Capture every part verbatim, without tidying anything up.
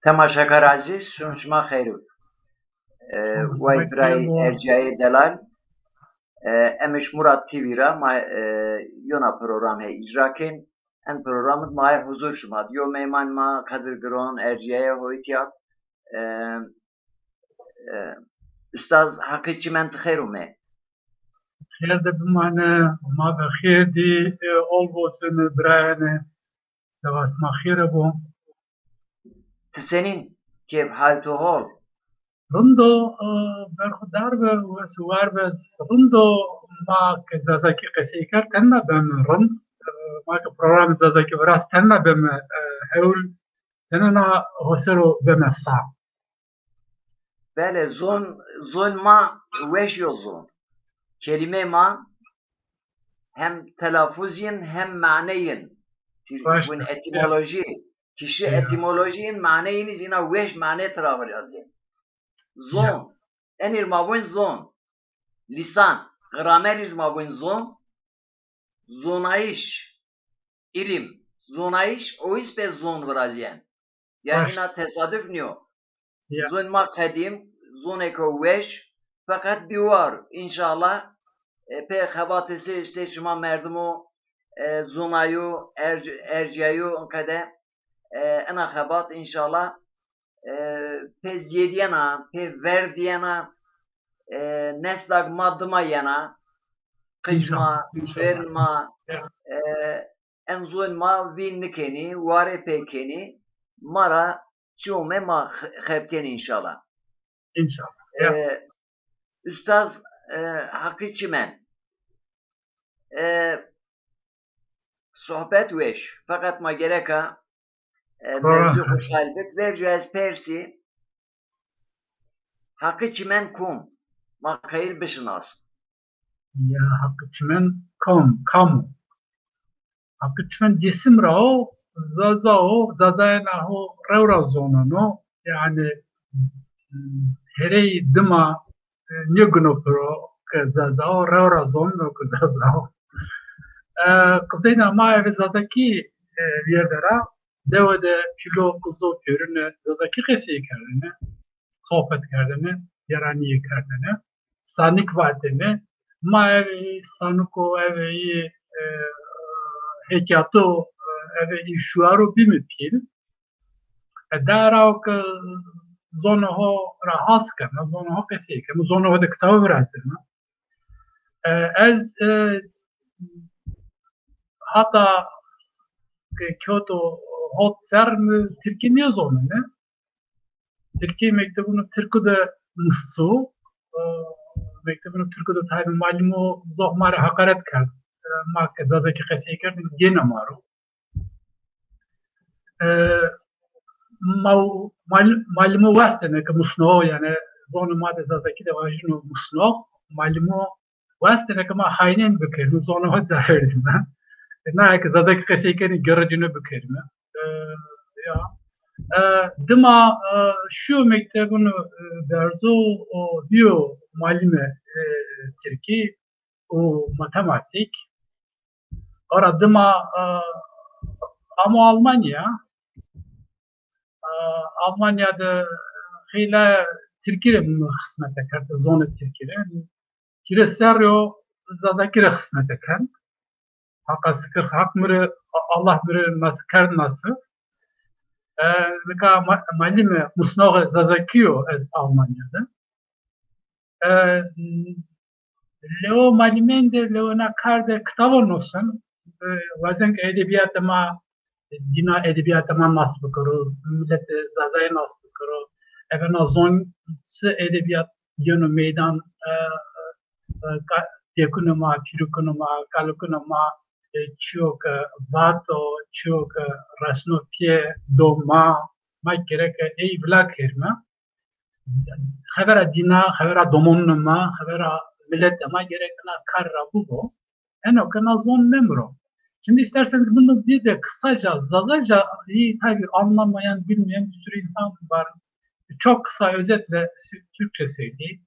Temaşekar ezîz, şûn şima xeyr û. E, Şima way xeyr birayê û. Ercîyayê delal. E, em ê şima ra T V ra ma, e, yona program hê îcra kên. En programid ma hê huzur şima d. Yo meyman ma qedir giron, ercîyaye hoytîya d. E, e, Ustaz Heqî Çimen, ti xeyr ûmê. Xêr de bimane, ma ve xêr dî, e, ol bo sene birayene. Sewa sima xêre bo. Ti senîn, kêf hal to hol? Rind o, e, berxudar be, wes û war be, rind o, ma ke zazakî qesey kerd, tenna beme rind. E, ma ke programê zazakî virast, tenna beme, e, hewl, tenna ho ser o beme sa. Belê, zon, zon ma weş yo zon. Kelîmê ma hem telafuz yin hem mane yin. Tir-, Baş. Win etîmolojî. Kişî Ya. Etîmolojî yin, mane yin zî îna weş mane tira virazên. Zon. Ya. Enîr ma vûn zon. Lîsan. Gramer iz ma vûn zon. Zonayîş, îlim, zonayîş, o îs pê zon virazîyen. Yanî Baş. Îna tesaduf nîyo. Ya. Zon ma qedîm, zonêko weş, feqet bîwar. Înşallah, e, pê xebatê sê, sê şima merdimo, e, zonayo, erc-, ercîyayo, inqede, e, ina xebat înşallah, e, pê zêdîyena, pê verdîyena, e, nesla ke ma dima yena, qij ma, înşallah, înşallah. Vern ma, Ya. E, en zon ma vîn nikenî, warê pê kenî, ma ra çi ome ma x-, xebtên înşallah. Înşallah. E, Ya. Ustaz, e, Heqî Çimen. E, sohbet weş. Feqet ma gereka, e, Doğru. Mewzû xo şal bik. Vercu ez persî, Heqî Çimen kom? Ma qeyil bişinas? Ya Heqî Çimen kom, kam o? Heqî Çimen Dêsim ra o, Zaza o, Zazayena ho rew ra zonono. Yanî, herey dima, e, nêguno piro ke Zaza o, rew ra zonono ke Zaza o. E, qizeyna ma eve Zazakî, e, vîyerde ra, dewe de pîlo, qizo, pêrune Zazakî qesey kerdêne, sohbet kerdêne, yeranîye kerdêne. Sanik vatêne. Ma eve î saniko, eve î, e, hekyato, e, eve î şuaro bîme pîl. E, dara o ke zonê ho ra has keme, zonê ho qesey keme, zonê ho de kitabe virazême. E, ez, e, hata ke kewto hot serr mi tirkî nêzonêne. Tirkî mektebûnê tirkû de misu, e, mektebûnê tirkû de tabî malimo zof ma rê heqaret kerd. E, ma ke zazakî qesey kerdî, gêne ma ro. E, ma-, mal-, malimo wastêne ke musnoxo, yanî zonê ma de zazakî de vajîno musnox, malimo wastêne ke ma haynên bikerîme, zonê ho ca verdîme. E, naye ke zazakî qesey kenî, girê cûnî bikerîme. E, ya. E, dima, e, şîyo mektebûnê, e, berzo û bîyo malime, e, tirkî û matematîk. Ora dima, e, amo Almanya. E, Almanya de xeylê tirkî rê xizmete kerd, zonê tirkî rê. Hîrê serrî yo zazakî rê xizmete kerd. Haqa sikir, Haq mi rê, Allah mi rê nas kerd nasip. E, nika ma-, malime musnoxê zazakî yo ez Almanya de. E, lewo malimên de, lewo na kar de kitabo nusen. E, wazen ke edebîyatê ma, dîna edebîyatê ma nas bikero, miletê Zazayî nas bikero. Eve na zon çi edebîyat yeno meydan, e, e, ka-, dêkunê ma, pîrûkunê ma, kalikunê ma, e, çîyo ke vato, çîyo ke resno pîye do ma, ma gereke ey vila kerîme. Xebera dîna, xebera domonunê ma, xebera miletê ma gereke na kar ra bibo. Eno ke na zon memiro. Şimdi isterseniz bunu bir de kısaca, Zazaca, iyi, tabii anlamayan, bilmeyen bir sürü insan var. Çok kısa, özetle Türkçe söyleyeyim.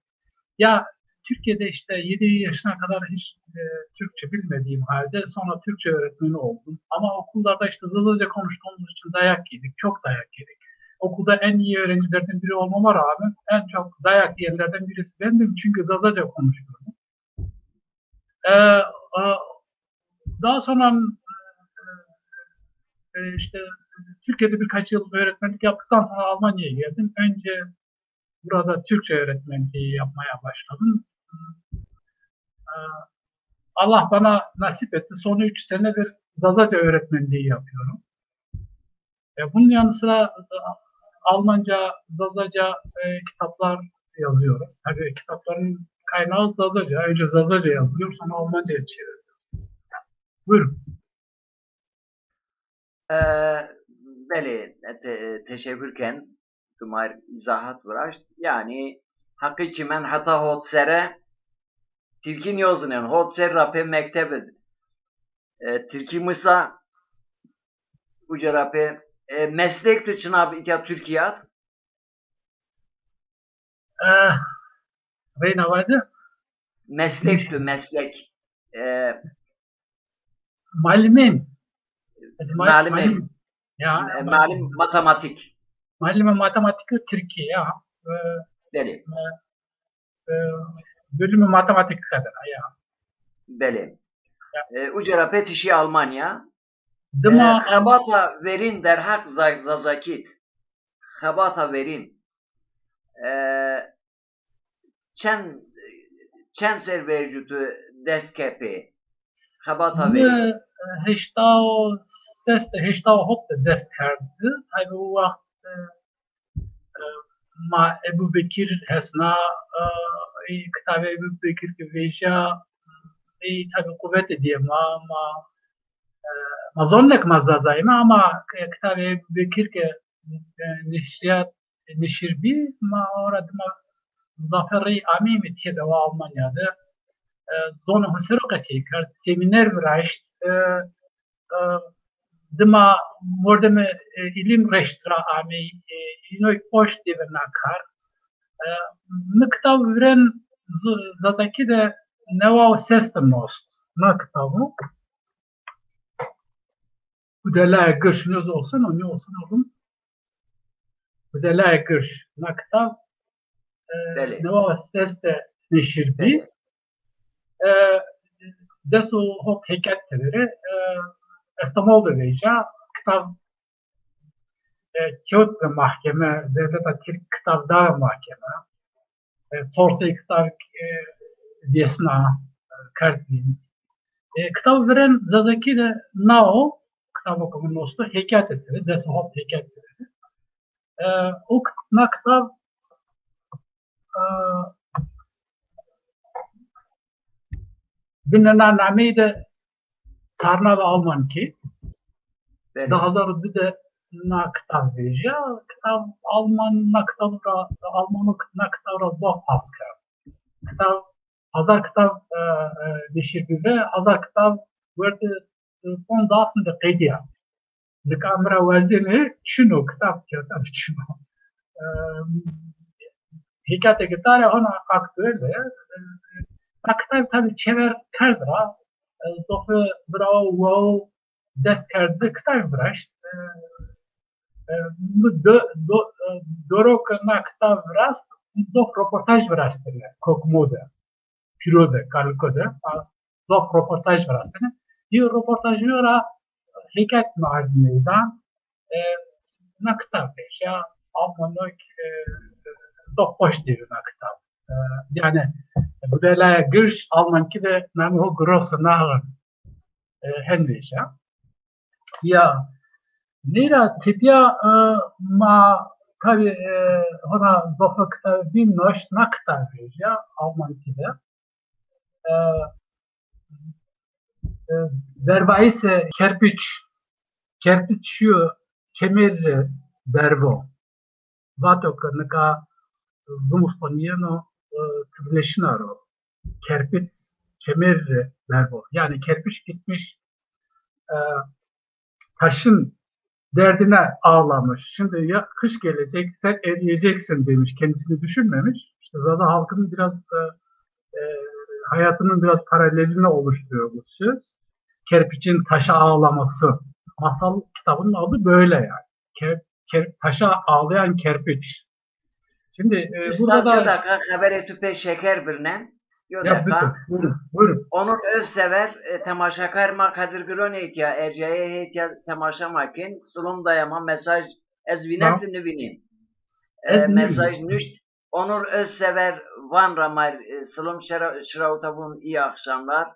Ya Türkiye'de işte yedi yaşına kadar hiç, e, Türkçe bilmediğim halde sonra Türkçe öğretmeni oldum. Ama okullarda işte Zazaca konuştuğumuz için dayak yedik, çok dayak yedik. okulda en iyi öğrencilerden biri olmama rağmen en çok dayak yiyenlerden birisi bendim. Çünkü Zazaca konuşuyordum. E, e, daha sonra e, e, işte Türkiye'de birkaç yıl öğretmenlik yaptıktan sonra Almanya'ya geldim. Önce burada Türkçe öğretmenliği yapmaya başladım. E, Allah bana nasip etti. Son üç senedir Zazaca öğretmenliği yapıyorum. E, bunun yanı sıra e, Almanca, Zazaca e, kitaplar yazıyorum. Tabii kitapların kaynağı Zazaca. Önce Zazaca yazılıyor, sonra Almanca'ya çevriliyor. Buyurun. E, belê, te, teşekkür ken. Tu ma îzahat viraşt. Yanî, heqî çimen heta hot serre tirkî nîyozinên, hot serr ra pê mekteb id. E, tirkî misa, uca ra pê, e, meslek tu çina bi, îtya Tirkîya d? Eh, reyna vace? Meslek tu, meslek. E, Malimên. Malimên. Ya, e, malim matematik. Malimê matematîkî Tirkî ya. E, Belê. E, bölümü matematik kadar ya. Belê. E, uca ra pê ti şî Almanya. Dima e, xebata verîn derheq Zazakî d. Xebata verîn. E, çend, çend ser vercû tu dest ke pê? Xebata verîn. Heşta û ses de, heşta û hot de dest kerdi. Tabi o waxt e, e, ma Ebu Bekir hesna, e, ey kitabê Ebu Bekir ki vêja, ey tabi quwete diye ma, ma, e, ma zonnek ma Zazayî ma, ama kitabê Ebu Bekir ki e, neşriyat, neşir bî, ma ora dima zafer rey ameyîme têde wa Almanya de. E, zonê xo ser o qesey kerd, semîner viraşt, e, e, dima mordemê e, îlim reşt ra amey, e, înoy poşt dêve na kar. E, mi kitab viren Zazakî de newa û ses de most. Na kitabı. Kudelaya Girş, nêz olsun o, ne olsun oğlum? Kudelaya Girş. Na kitab e, newa ses de neşir bî. E, des û hot hêkat tevere e, Estemol de vêja. Kitab e, kewt ve mahkeme, devleta Tirk kitab da ve mahkeme. E, çorsey kitab e, dêsna e, kerd bîn. E, kitab viren Zazakî de nao, kitabo ke mi nosto, hêkat tede, des û hot hêkat tede. E, o na kitab e, binê na nameyî de Sarna ve Almankî. Di hezar û di de na kitab vêja. Kitab Alman na kitab ra, Almano na kitab ra zof has kerd. Kitab, hezar kitab e, e, neşir bî ve hezar kitab werte e, ponc asm de qedîya. Nika mi ra wazenê çin o, kitab kesa çin o. E, hêkatê ke tare hona aktuel e. E, na kitab tabi çever kerd ra, e, zofe birawo wawo dest kerd zi kitab viraşt. E, e, mi do, do, e, doro ke na kitab virast, zof roportaj virastine Kokmo de, pîro de, kaliko de. Zof roportaj virastine. Yo roportajîyo ra hêkat mi ardî meydan. E, na kitab vêja, Almanok e, zof xoş dêri na kitab. E, yanî, Kudelaya Girş, Almankî de namê ho Grosse Nahrung e, hen vêja. Ya, nêra tepîya e, ma tabî e, hona zofe kitabî bîn, noşt na kitab vêja, Almankî de. E, e, Bervayîse kerpiç, kerpiç şîyo kemerî bervo. Vato ke nika zimuston yeno e, tizneşina ro. Kerpiç kemerî bervo. Yani kerpiç gitmiş e, taşın derdine ağlamış. Şimdi ya kış gelecek, sen eriyeceksin demiş. Kendisini düşünmemiş. İşte Zaza halkının biraz e, e, hayatının biraz paralelini oluşturuyor bu söz. Kerpiçin taşa ağlaması. Masal kitabının adı böyle yani. Ker, Ker-, Paşa Ağlayan Kerpiç. Şimdi e, Üstad, burada da yo dakika, xeberê tu pê şeker birnen. Yo ya dakika. Buyurun, buyurun, buyurun. Onur Özsever, e, temaşakar ma Kadir Gilonê hêtya, ercayê hêtya temaşa ma kên. Silom daya ma, mesaj ez vînen, tu nivînîn. E, ez nivînî. Mesaj nuşt. Onur Özsever van ra ma, e, silom şera-, şirawta vûn, iyi akşamlar,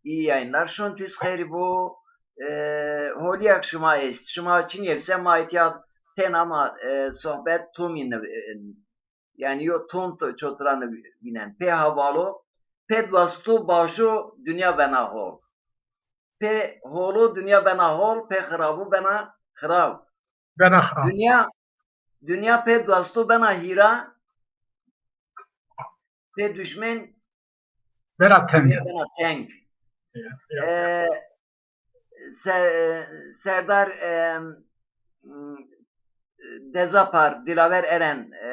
iyi yayınlar. Şon tu xeyrî bo, e, holîyak şima est. Şima çinî eb se ma îtya tên ama, e, sohbet tomî ni-, e, yanî yo ton to-, çotira nivînen. Pê havalo, pê dwasto başo dinya bena hol. Pê holo dinya bena hol, pê xirabo bena xirab. Bena xirab. Dinya, dinya pê dwasto bena hîra, pê duşmen bena teng. Dinya bena teng. Ya, ya. E, Se-, Serdar, e, m, Dezapar, Dilaver Eren, e,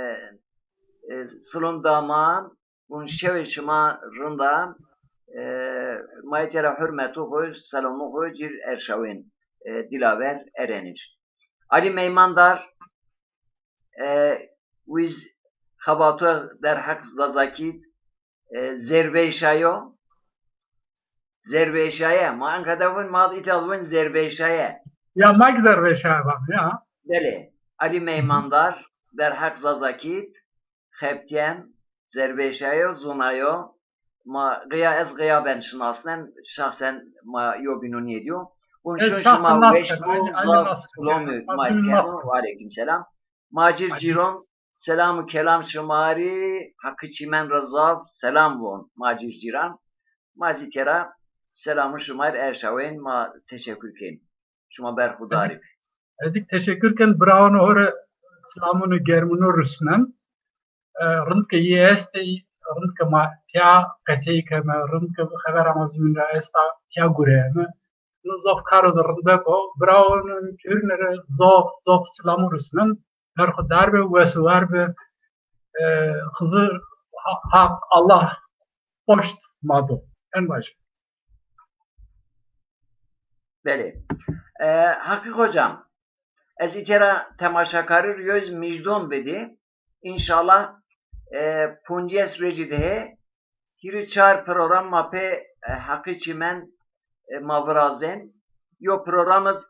e, silom da ma, vûn şewê şima rind a, e, ma îtya ra hurmetû xo, selamû xo cir erşawên, e, Dilaver Erenî. Alî Meymandar, e, wiz xebatu derheq Zazakî, e, zerveyşayo. Zerveyşaye. Ma Ankara'da vun, ma îtya vun zerveyşaye. Ya ma ki zerveyşaye bak ya. Belê. Alî Meymandar, derheq Zazakî, xebtyen, zerveyşayo, zunayo. Ma qiya, ez qiya ben şinasnen, şahsen ma yo bîno nêdîyo. Vun şun şima weş bo, zaf silomî ma keno. Wa aleykum selam. Macir Cîron, selam û kelam şima rê, Heqî Çîmen ra zaf selam von Macir Cîran. Ma zî kera selamû şima rê erşawên, ma teşekkür kên. Şima berxudar î. Ez zî teşekkür ken, birawono ho rê selamûnû germûnû rusnen. E, rind ke yê estê, rind ke ma pîya qesey keme, rind ke xebera ma zûn ra esta, pîya gureyeme. No zaf karo de rindek o. Birawono hurîne rê zaf, zaf selamû rusnen. Berxudar be, wes û war be. E, Xizir, Ha-, Haq, Allah poşt ma do. En baş. Belê. E, Heqî Hocam, ez îtya ra temaşakarî rê yo zî mijdon bidî. Înşallah, e, poncês rojî de hê, hîrî çar program ma pê, e, Heqî Çîmen, e, ma virazên. Yo program id,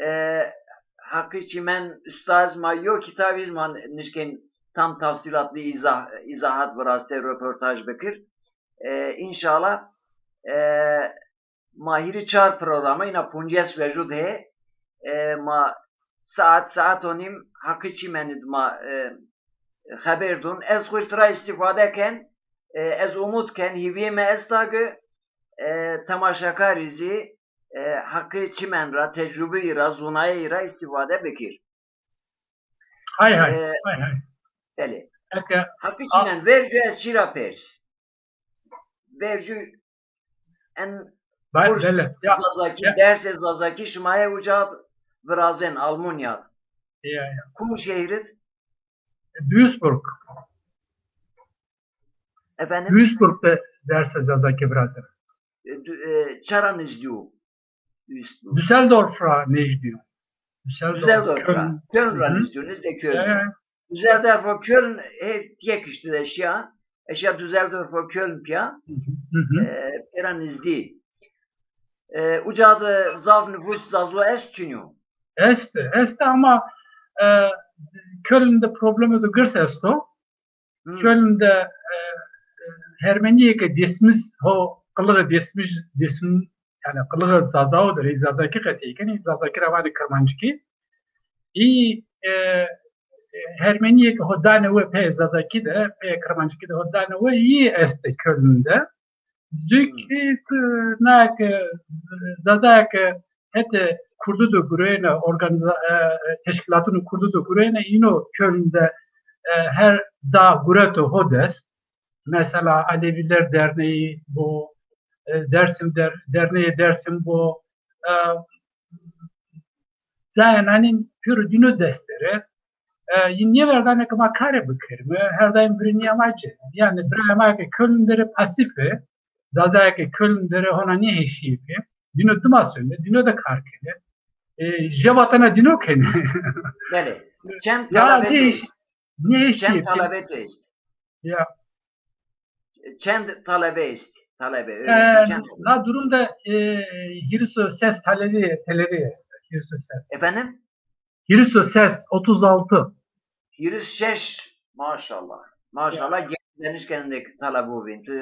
e, Heqî Çîmen ustaz ma yo kitabî zî ma nişkên tam tafsîlatlı îzah-, îzahat viraztê, roportaj bikir. E, înşallah, e, ma hîrî çar programa, îna poncês vejû de hê, e, ma saet, saet û nîm Heqî Çîmenî de ma, e, xeber dûn. Ez xwu tira îstîfade ken, e, ez umut ken, hîvîyê mi esta ki, e, temaşakarî zî, e, Heqî Çîmen ra, tecrubeyî ra, zûnayeyî ra îstîfade bikir. Hay hay, e, hay hay. Belê. Eke, Heqî Çîmen, vercu ez çî ra pers? Vercu en kurs Zazakî, dersê Zazakî şima yê uca virazên, Almanya. Ya, ya. Kum şehir id? Duisburg. Efendim? Duisburg de dersê Zazakî virazên. E, du-, e, ça ra nizdî yo? Duisburg. Düsseldorf ra nizdî yo. Düsseldorf, Düsseldorf ra. Köln. Köln ra nizdî yo, nizdê Köln. Ya, ya. Düsseldorf û Köln hê yek kiştî de şîya. Eşya Düsseldorf û Köln pîya. Hı hı. E, pêra nizdî. E, uca de zaf nufus Zazo est çinyo? Estê, estê ama, e, Köln de probleme de girs esto. Hı. Köln de, e, e, hermenîyê ke dêsmiz ho, qilixê dêsmiz, dêsm, yanî qilixê Zazawo de rê Zazakî qesey kenê, Zazakî ra vanê Kirmancikî. Î, e, e, hermenîyê ke ho danê we pê Zazakî de, pê Kirmancikî de ho danê we, î estê Köln de. Zuk, hmm, e, na ke, e, Zazaya ke hetê Kurdu de gureyêne, organîza-, e, e, teşkîlatûnê Kurdu de gureyêne, îno Köln de, e, her ca gureto ho dest. Mesela Aleviler Derneği bo, e, Dersim Der-, Derneyê Dersim bo, e, cayê nanîn pêro dîno dest der ê. E, yîn nêverdanê ke ma karê bikerîme, her daîm virênîya ma ci. Yanî birayê ma ke Köln der ê pasîf ê, Zazaya ke Köln der ê hona nêheşîyê pê, dîno dima sonê, dîno de kar kenê. E, je vatena dîno kenê. Belê. Çend talebe tu est? Çend talebe tu est? Ya. Çend talebe est? Talebe, öğrenci çend? Na durum de e, hîris û ses talebe, talebe est. Hîris û ses. Efendim? Hîris û ses, otuz altı. Hîris şeş, maşallah. Maşallah, gene danişkenindek talebe bîn. Tu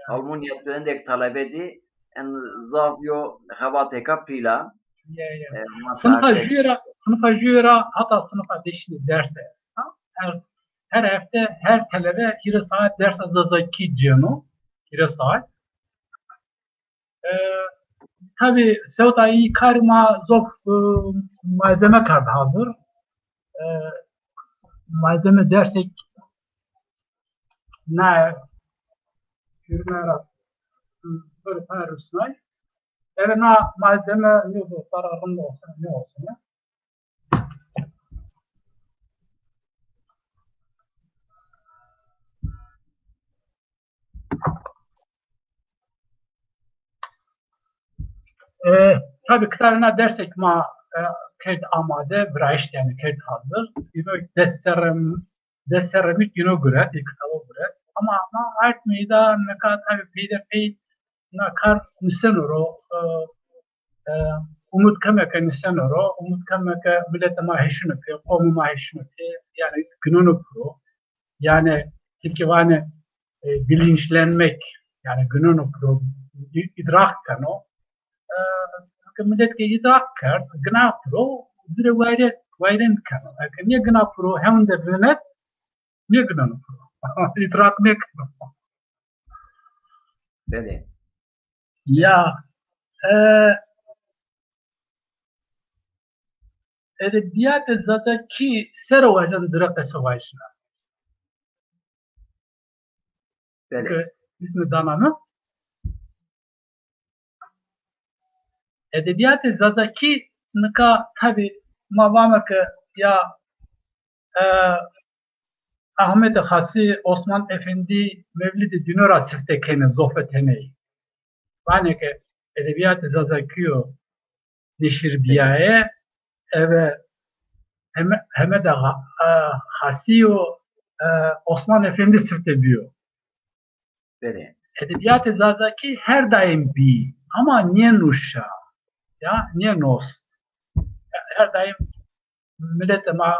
Almanya tu endek talebe dî, en zaf yo xebatêka pîl a. Ya, ya. E, sınıfa jüye ra, sınıfa jüye ra, hata sınıfa deşî derse esta. Her, her hefte, her talebe hîrê saet dersa Zazakî cêno. Hîrê saet. E, tabî sewta î karî ma zof e, malzeme kerd hazir. E, malzeme dersek na ürünlere bir pay rusnay. Eve na malzeme ne bu para rind olsun, ne olsun ya. E, tabî kitabê na dersek ma e, kerd amade, viraşt yanî kerd hazir. Îno des serre, des serre mi îno guret, ê kitabo guret. Ama ma ard meyda nika tabî peyde pey na kar niseno ro, e, e, umut keme ke niseno ro, umut keme ke miletê ma heşino pê, qomê ma heşino pê, yanî ginono piro. Yanî Tirkî vanê e, bilinçlenmek, yanî ginono piro, î- îdrak keno. E, ke milet ke îdrak kerd, gina piro, zirê wayre, wayre nikeno. Eke nêgina piro, hewn de vinet, nêginono piro. Îdrak nêkeno. Belê. Ya, e, edebîyatê zazakî ser o ez ên dire qeso vajîna. Belê. Ke îsmi dana mi? Edebîyatê zazakî nika tabî ma vame ke ya e, Ahmedê Xasî, Osman Efendî, Mewlîdê Dîno ra sifte kenê, zofe teney. Vanê ke edebîyatê zazakî yo neşir bîyaye, eve Heme-, Hemeda Xa-, e, Xasî û e, Osman Efendî sifte bîyo. Belê. Edebîyatê zazakî her daîm bî, ama nênuşa, ya, nênost. Her daîm miletê ma,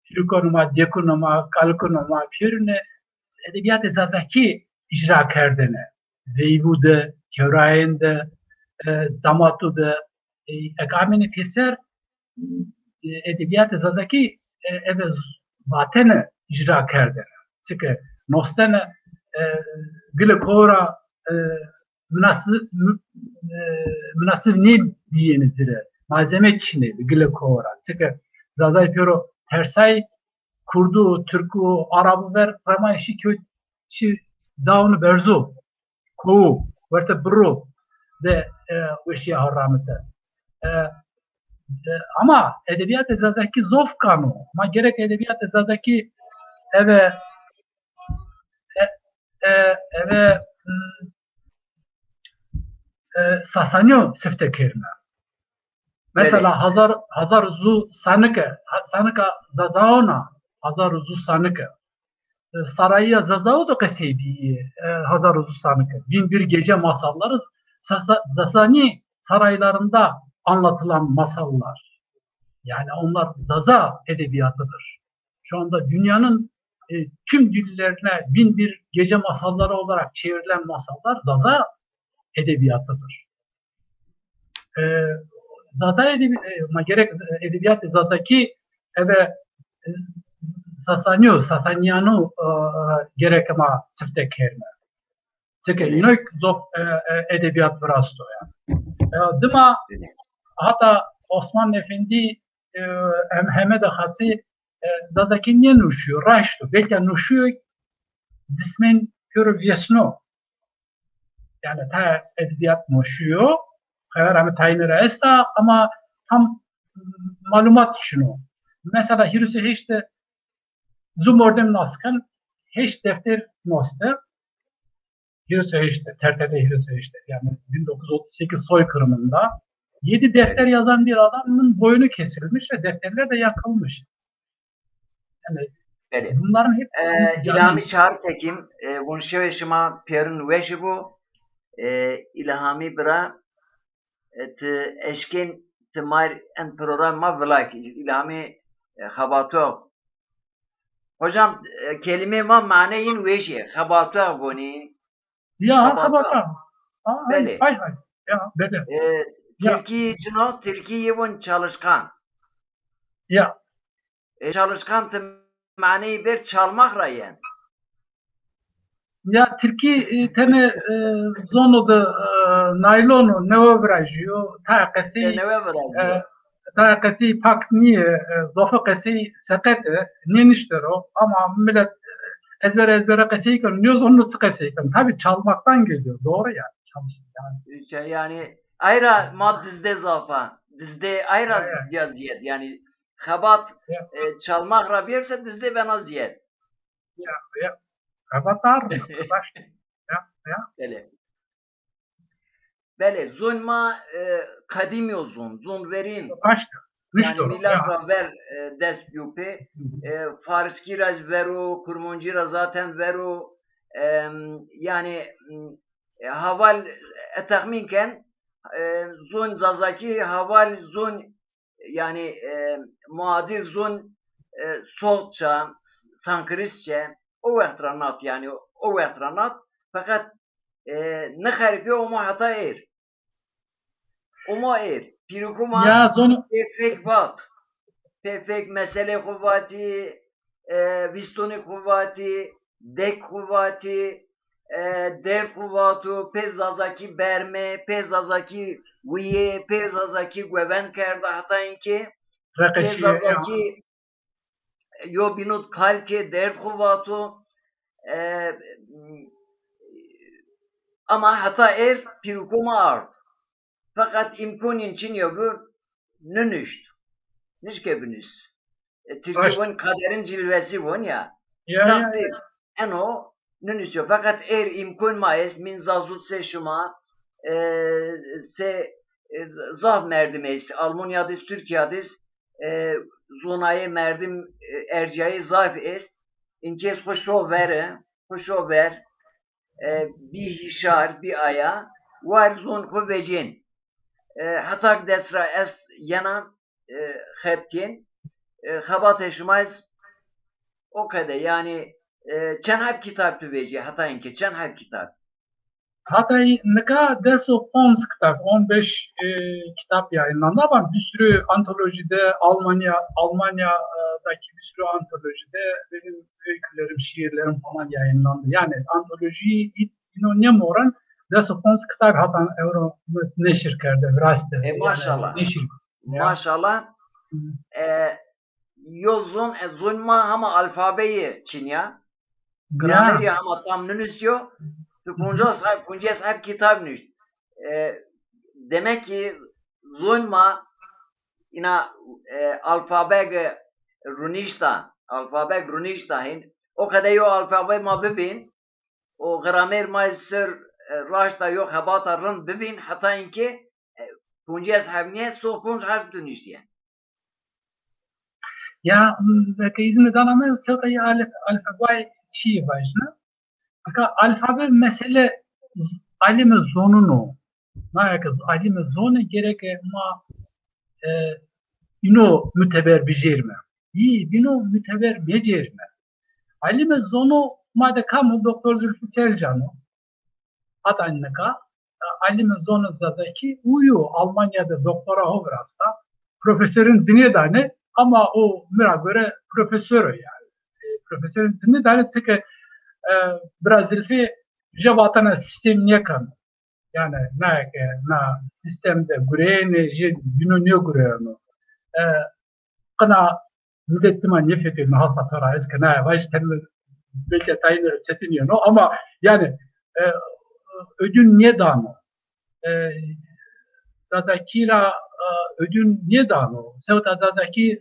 pîrikûnê ma, dêkûnê ma, kalikûnê ma pêrune edebîyatê zazakî îcra kerdêne. Veyvû de, kewrayên de, e, zamatu de, e, eke amêne pêser, e, edebîyatê zazakî, e, eve vatene îcra kerdêne. Çike nostene, e, gile ko ra, e, minasib, mi-, e, minasib nêbîyêne ci rê. Malzeme çinê bi gile ko ra. Çike zazay pêro tersay, kurdu, tirku, arabu ver, remay şî kewt şî dawnu berzu. Kowu, wertê birru de, e, weşîya ho ramite. E, e, ama edebîyatê zazakî zof kano. Ma gerek edebîyatê zazakî eve, e, e, eve, m, e, Sasanîyo sifte kerîme. Mesela Hezar, Hezar Zu Sanike, ha-, Sanika Zazaona, Hezar Zu Sanike. E, Sarayîya Zazao de qesey bîyî, e, Hezar Zu Sanike. Bin Bir Gece Masalları Sasa-, Sasani saraylarında anlatılan masallar. Yani onlar Zaza edebiyatıdır. Şu anda dünyanın e, tüm dillerine Bin Bir Gece Masalları olarak çevrilen masallar Zaza edebiyatıdır. E, Zaza edebi, e, ma gerek, e, edebîyatê zazakî eve, e, Sasanîyo, Sasanîyanu, e, gerek ma sifte kerîme. Çike înoy zof, e, e, edebîyat virasto yanî. E, dima hata Osman Efendî, e, hem Hemedê Xasî, e, zazakî nênuşîyo, raşt o. Belka nuşîyo, dismên pêro vêsno. Yanî ta edebîyat nuşîyo, xeber ame tayîne ra esta, ama tam malumat çin o. Mesela hîris û heşt de zu mordem nas ken, heşt defter noste. Hîris û heşt de, T R T'de hîris û heşt de, yani bin dokuz yüz otuz sekiz soykırımında yedi defter yazan bir adamın boynu kesilmiş ve defterler de yakılmış. Yani Belê. Bunların hepsi E, yani İlhami Çağrıtekin, e, vun şewê şima pêrin weşi bu. E, İlhami bira, e, ti eşkên ti mar en program ma vila kî. İlhami, e, xebatuex. Hocam, e, kelime ma mane yin weşi. Xebatuex voni. Ya, Xebatuex. Xebatuex. Ha, hay, Belê. Hay, hay. Ya, belê. E, Ya. Tirkî cino, Tirkî yê vun çalışkan. Ya. E, çalışkan ti maneyî ber çalmak ra yen. Ya, Tirkî, e, tenê, e, zono de, e, naylonu newe virajîyo, tayê qesey, E, newe virajîyo. E, tayê qesey pak nîye, e, zofê qesey seqet e, nênişte ro, ama millet, e, ezbere ezbere qesey keno, nêzono çi qesey keno. Tabii çalmaktan geliyor, doğru yani. Çalış-, yani. Şey, yani, ayra ma dizde zafa, dizde ayra Ya, ya. Ya ziyed, yani, xebat, Ya. e, çalmak ra bierse dizde bena ziyed. Ya, ya. Xebat ar, baş. Ya, ya. Belê. Belê, zon ma, e, qedîm yo zon, zon verîn. Baş. Yani Nişto, milat ya. ra ver, e, dest biyo pê. Hı hı. E, Farskî ra vero, Kurmancî ra zaten vero. Em, yani, m, e, haval, e, texmîn ken, e, zon Zazakî haval zon, yani, e, muadir zon, e, Soğutça, Sankristçe, o wext ra nat, yani, o wext ra nat. Feqet, e, nixeripîyo, omo heta êr. Omo êr. Pîrikuma Ya, zon- pê fek vat. Pê fek meselê xo vatî, e, vîstonê xo vatî, dek xo vatî, e, derd xo vato, pê Zazakî berme, pê Zazakî wîyê, pê Zazakî guven kerda heta inkê, pê Reqeşîye, ya. Zazakî yo bînot kal ke derd xo vato. E, ama heta êr pîrikuma ard. Feqet îmkonîn çinî yo bi, ninişt. Nişke binus. E, Tirkî Baş. von kaderin cilvesi von ya. Ya, ya, Takdir. ya. Eno niniştiyo. Feqet êr îmkon ma est, min zazut se şima, e, se, e, zaf merdim est. Almanya diz, Tirkîya diz, e, zonayê merdim, e, ercayê zaf est. Înkês xo şo vere, xo şo ver, e, bî hîşar, bî aya, war zon xo vecên. E, hetak dest ra est yena, e, xebtên, e, xebatê şima ez o qede, yani, e, çend heb kitab tu vecî, heta inkê çend heb kitab? Hata nika des û ponc kitap, on beş, e, kitap yayınlandı ama bir sürü antolojide Almanya, Almanya, e, daki bir sürü antolojide benim öykülerim, şiirlerim falan yayınlandı. Yani antolojiyi ino nêmoren des û ponc kitap hata ewro neşir kerde, viraşte. E, Yani maşallah. Neşir. Ya. Maşallah. Hı. E, yo zon, e, zon ma hama alfabeyê çinya. Gramerî hama tam nunusîyo. Tu poncas heb, poncas heb kitab nuşt. E, demek ki zon ma ina, e, alfabege runişta, alfabeg runişta hin. O kadar yo alfabe ma bibin, o gramer ma ser, e, raşta yo xebata rind bibin, heta inke, e, poncas heb nîye, so ponc heb tu nuştiye. Ya, m, eke îzin dana mi, sewta yê alf-, alfabay çîyê vajîna. Eka alfabe mesele alîme zonun o. Na eke alîme zone gereke ma, e, îno muteber bijêrme. Yî bîno muteber mecêrme. Alîme zono ma de kam o? Doktor Zülfü Selcan o. Hata nika, e, alîme zonê Zazakî uyo Almanya de doktora ho virasta. Profesorên cinî danê, ama o mi ra gore profesor o yani. E, profesorên cinî danê, çike, e, bira Zilfî je vatena sîstem nêkeno. Yani, na ke, na sîstem de gureyêne, je bîno nêgureyeno. E, qina millet dima nêfetelîno hasa to ra, ez ke naye vaj, tenê belkî tayîne çetin yeno ama yani, e, ödün nêdano. E, Zazakî ra, e, ödün nêdano. Sewta Zazakî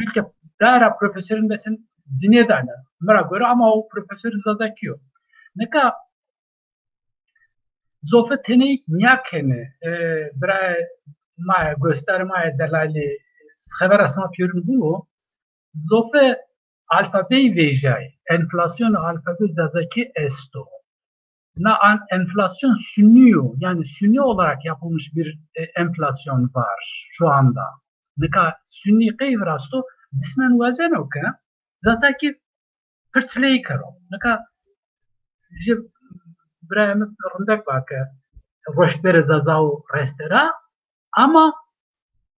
belkî dara profesorîn de sen cinî dane. Mi ra gore ama o profesor Zazakî yo. Nika Zofe teneyî nîya kenê, e, birayê ma yê, gosdarê ma yê delalî, xevera sima pêrûn bû. Zofe alfabeyî vejîyayê. Enflasyon alfabe Zazakî esto. Na an-, enflasyon suni yo. Yani suni olarak yapılmış bir, e, enflasyon var şu anda. Nika suni qey virasto, dismen wazeno ke Zazakî pirçileyî kero. Nika jê birayê mi rindek va ke roştberê Zazaû restera, ama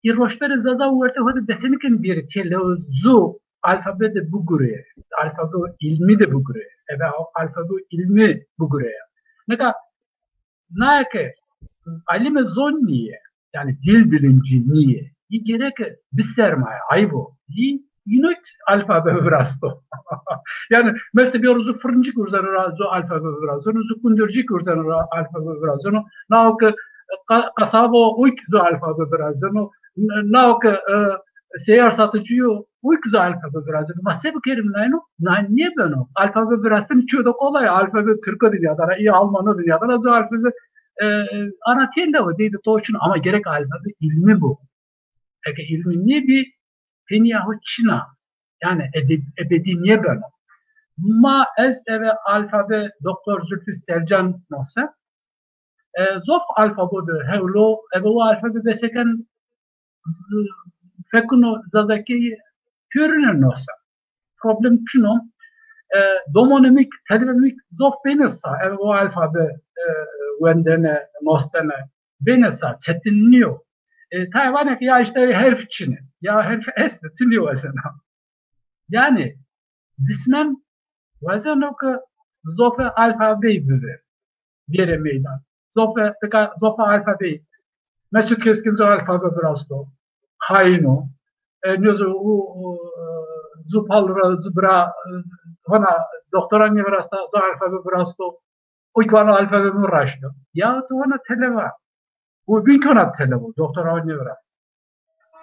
î roştberê Zazaû werte xo de besenîken bêrê têlewe zu alfabe de bigurê, alfabe îlmî de bigurê, eve alfabe îlmî bigurê. Nika naye ke alîme zon nîye, yani dil bilimci nîye. Î gereke bisermaye, ayb o. Î îno alfabe virasto. Yani mesela bêro zu firincik urzeno ra zu alfabe virazeno, zu kundircik urzeno ra alfabe virazeno. Nao ke qa-, qasabo uyk zu alfabe virazeno. N-, nao ke, e, seyar satıcı yo, uyk zu alfabe virazeno. Ma se bikerîme nayno? Na nêbeno. Alfabe virastene çiyo de kolay. Alfabe Türko de nîyadana, î Almano de nîyadana, zu alfabe, e, e, ana têlewe de, de to çin, ama gerek alfabe îlmî bo. Eke îlmî nêbî, pênîya ho çin a. Yani ede-, ebedî nêbeno. Ma ez eve alfabe Doktor Zülfü Sercan nose. E, zof alfabe de hewlo, eve o alfabe beseken, e, fekino Zazakî pêrune nose. Problem çin o. E, domonê mi, telebê mi zof benê sa, eve o alfabe, e, wendene, nostene. Benê sa, çetin nîyo. E, tayê vanê ke ya işte herf çin ê, ya herf estê, ti nêwazena. Yani, dismen wazeno ke zofe alfabeyî bivê, bêrê meydan. Zofe, tika zofe alfabeyî. Mesut Keskin zu alfabe virasto. Xayin o. E, nêzo, u, u, e, zu pal ra, zu bira, e, hona doktora nêvirasta, zu alfabe virasto. O ki vano alfabe mi raşt o. Ya tu hona televa. O vîn ki hona televa, doktora ho nêvirasta.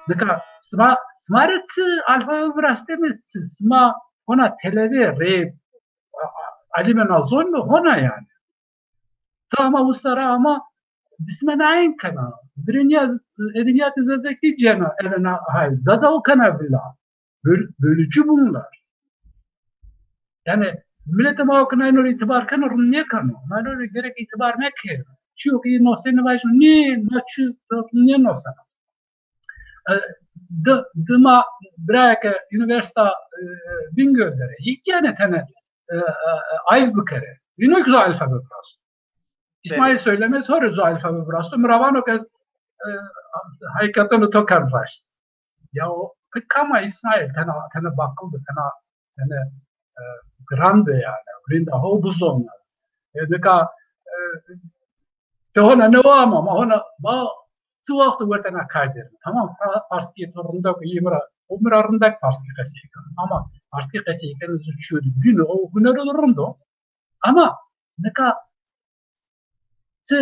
Nika sima, sima rê ti alfabe virastenê, ti sima hona televê rê, a, a, alîme na zon mi hona yani. Ta ama usta ra ama dismen ayin kena. Birinîya edebîyatê Zazakî cena eve na hal. Zaza o kena vila. Böl-, bölücü bunlar. Yani miletê ma o ke nayno rê îtibar keno, rind nêkeno. Nayno rê gerek îtibar nêkero. Çiyo ke î nosenê vajîno, nê, na çi, rind nênosena. E, di-, dima birayê ke unîversîta, e, Bingöl der ê, î kî yanî tene, e, e, e, ayv bikerê. Îno kî zu alfabe virasto. Îsmaîl Söylemez ho rê zu alfabe virasto. Mi ra vano ke ez, e, hakîkateno to kerd raşt. Ya o, ti kam a Îsmaîl? Tena, tena baqil bi, tena, tena, e, giran bi yani. Rind a ho bizona. E, nika, e, ti hona newe ama, ma hona, ma çi wexto werte na kar derîme. Tamam, fa-, farskî to rindek, î mi ra, o mi ra rindek farskî qesey keno. Ama farskî qesey keno zu çiyo de bîno, o hunero de rind o. Ama nika ti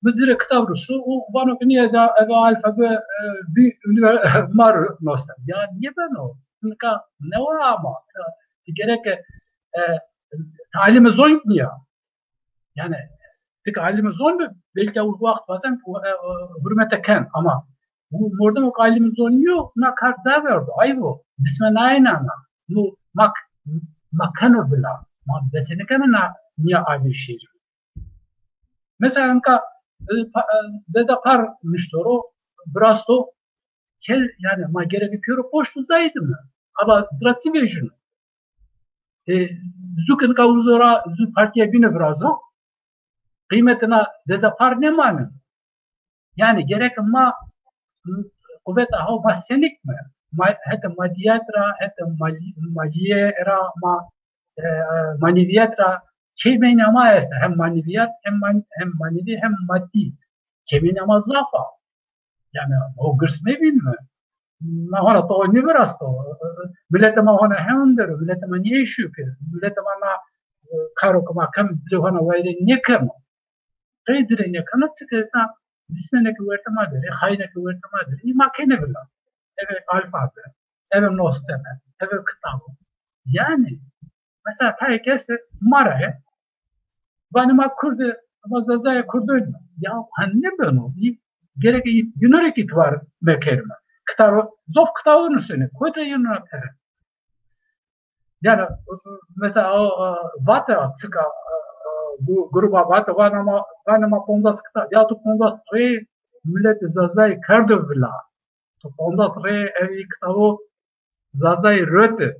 mi ci rê kitab ruso, o vano ke nîya ez a-, eve alfabe, e, bî unîver-, ma rê nosen. Ya nêbeno. Nika newe ama. Ti gereke, e, ti alîme zon nîya. Yani, ti ke alîme zon bi, belkî o wext bazen, e, e, hurmete ken, ama bu mordemo ke alîme zon nîyo, na kar ca verdo, ayb o. Bisme naye nana. Nu ma k-, ma keno vila. Ma besenêkeme na nîya avê şêrî. Mesela nika, e, pa-, e, Deda Par nişto ro, virasto, ke, yani, ma gereke pêro poşt uzayîme. Ama zira ti vejîno. E, zu ke nika uzo ra, zu partîya bîne virazo, qîmetê na Deda Par nêmaneno. Yani gerek ma quweta ho ma senik me. Ma, hetê madîyat ra, hetê malî-, malîye ra ma, e, manevîyat ra keymeynê ma esta. Hem manevîyat, hem man-, hem manevî, hem madî. Keymeynê ma zaf a. Yani o girs mevînme. Ma hona to nêvirasto. Miletê ma hona hewn der o. Miletê ma nêeşîyo ke. Miletê ma na, e, karo ke ma keme ci rê hona wayîrê nêkeno. Qey ci rê nêkeno, çike na dismenê ke wertê ma der ê, xayînê ke wertê ma der ê, î ma kenê vila. Eve alfabe, eve nosteme, eve kitabo. Yani, mesela tayê ke estê ma ra yê, vanê ma kurd ê, ma Zazayê kurdoyî ma. Ya ha nêbeno, î gereke î-, îno rê kî îtibar mekerîme. Kitabo, zof kitabo nusenê, kotî ra yeno na pere? Yani mesela o, e, vate a, çika, e, e, bu gruba vate, vana ma, vana ma pondas kitab. Ya tu pondas rê milletê Zazayî kerdo vila. Tu pondas rê ev ê kitabo Zazayî rote.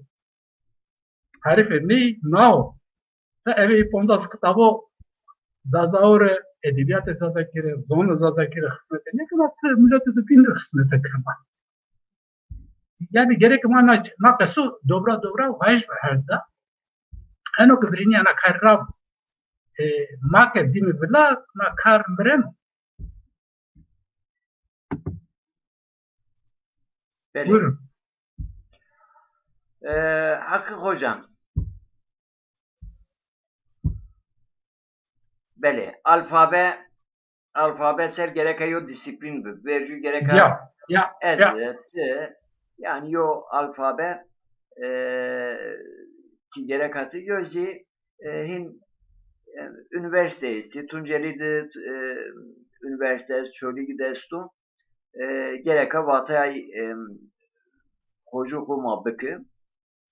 Herifê ney nao. Ve eve ê pondas kitabo Zazao rê, edebîyatê Zazakî rê, zonê Zazakî rê xismete nêkena, ti miletê de bîn rê xismete kena. Yani gerek ma na, na qeso dobra dobra vajî herda. Eno ke virênîya na kar ra, e, ma ke dîme vila, na kar mireno. Belê. Buyurun. E, Heqî Xoca. Belê, alfabe, alfabe ser gereka yo disiplîn bi. Vercu gereka ya, ya, ez, ya. Ti, yani yo alfabe, e, ki gereka ti yo zî, e, hin, e, unîversîte estî, Tuncelî de, e, unîversîte est, Çolîgî de esto. E, gereka vatayay, e, xocû xo ma biki.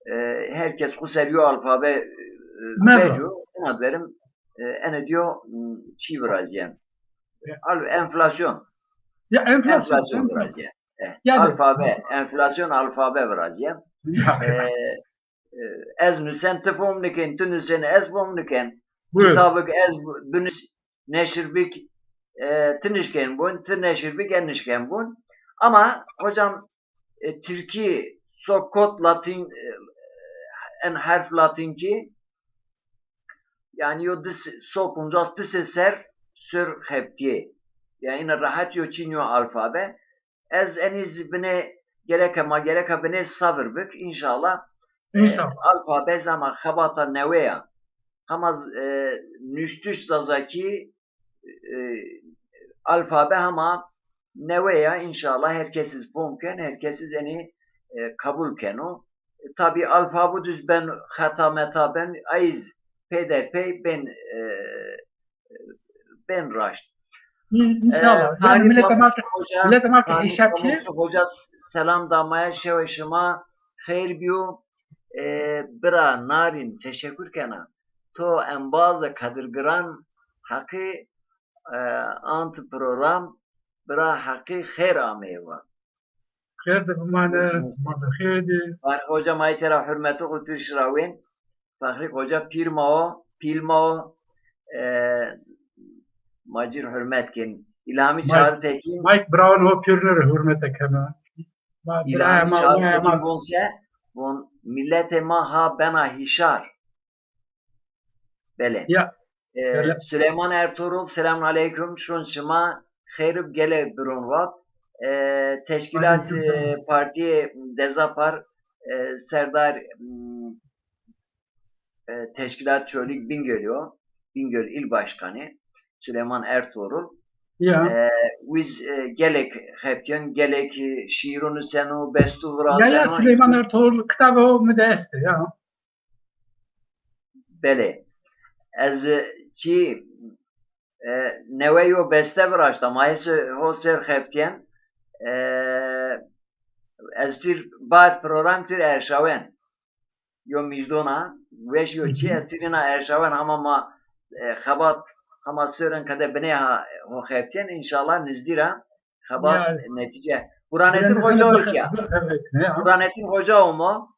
E, her kes xo ser yo alfabe, e, veco, ina derim, e, ene diyo, m, çî virazîyen. Al-, enflasyon. Ya enflasyon, enflasyon virazîyen. E, yani alfabe, enflasyon alfabe virazîyen. Ya. E, e, ez nusen ti fom niken, ti nusen ez fom niken. Buyur. Kitabik ez bu-, binus neşir bik, e, ti nişken bun, ti neşir bik ez nişken bun. Ama hocam, e, Tirkî so kot Latîn, e, en herf Latînkî, yani yo di se-, so poncas di se ser sor xebtîyê. Yani ina rahat yo çin yo alfabe. Ez enî zî binê gereke ma gereka binê sabir bik, înşallah. E, înşallah. Alfabe zama xebata newe ya. Hema z-, e, nuştiş Zazakî, e, alfabe hema newe ya, înşallah her kes iz fom ken, her kes iz enî, e, kabul keno. E, tabî alfabe düz ben, xeta meta ben, ay iz peyderpey ben, e, ben raşt. În-, înşallah. E, yani Tarîk milletê ma, Pamukçu Hoca, milletê ma ki Tarîk hîşa ki. Pamukçu Hoca selam da ma ya, şewê şima xeyr biyo. E, bira Narîn, teşekkür kena. To embaza kadirgiran Heqî, e, ant program, bira Heqî xeyr ameyê wa. Xêr de bimane, ma de xêr de. Fahri Hoca, ma tera hurmetê xo tu şirawên. Fahri Hoca pîr ma o, pîl ma o. E, ma cir hurmet kên. İlhami Çağrı Tekin. Mike Brown o pîrine rê hurmete kena. Ma İlhami Çağrı Tekin von se, von milletê ma ha bena hîşar. Belê. Ya. E, belê. Süleyman Ertuğrul, selamun aleyküm. Şun şima xeyr ib, gele biron vat. E, teşkilat, aleyküm selam. E, Partiyê Dezapar, e, Serdar, m, e, Teşkilat Çolîg Bingöl yo. Bingöl İl Başkanı Süleyman Ertuğrul. Ya. E, wiz, e, gelek xebtîyen, gelek, e, şîîro nuseno, bestu virazeno. Ya, ya, Süleyman Ertuğrul kitabê ho mi de estê, ya. Belê. Ez, e, çî, e, newe yo beste viraşta, ma hêsê ho ser xebtîyen. E, ez tîr bad program tîr erşawen. Yo mijdon a, weş yo çî, ez tîr îna erşawen, hama ma, e, xebat, hama ser en qede binê ha ho xebtîyen, înşallah nizdî ra xebat, ya, netîce. Buranetin Hoca o kî ya. Buranetin Hoca o mo.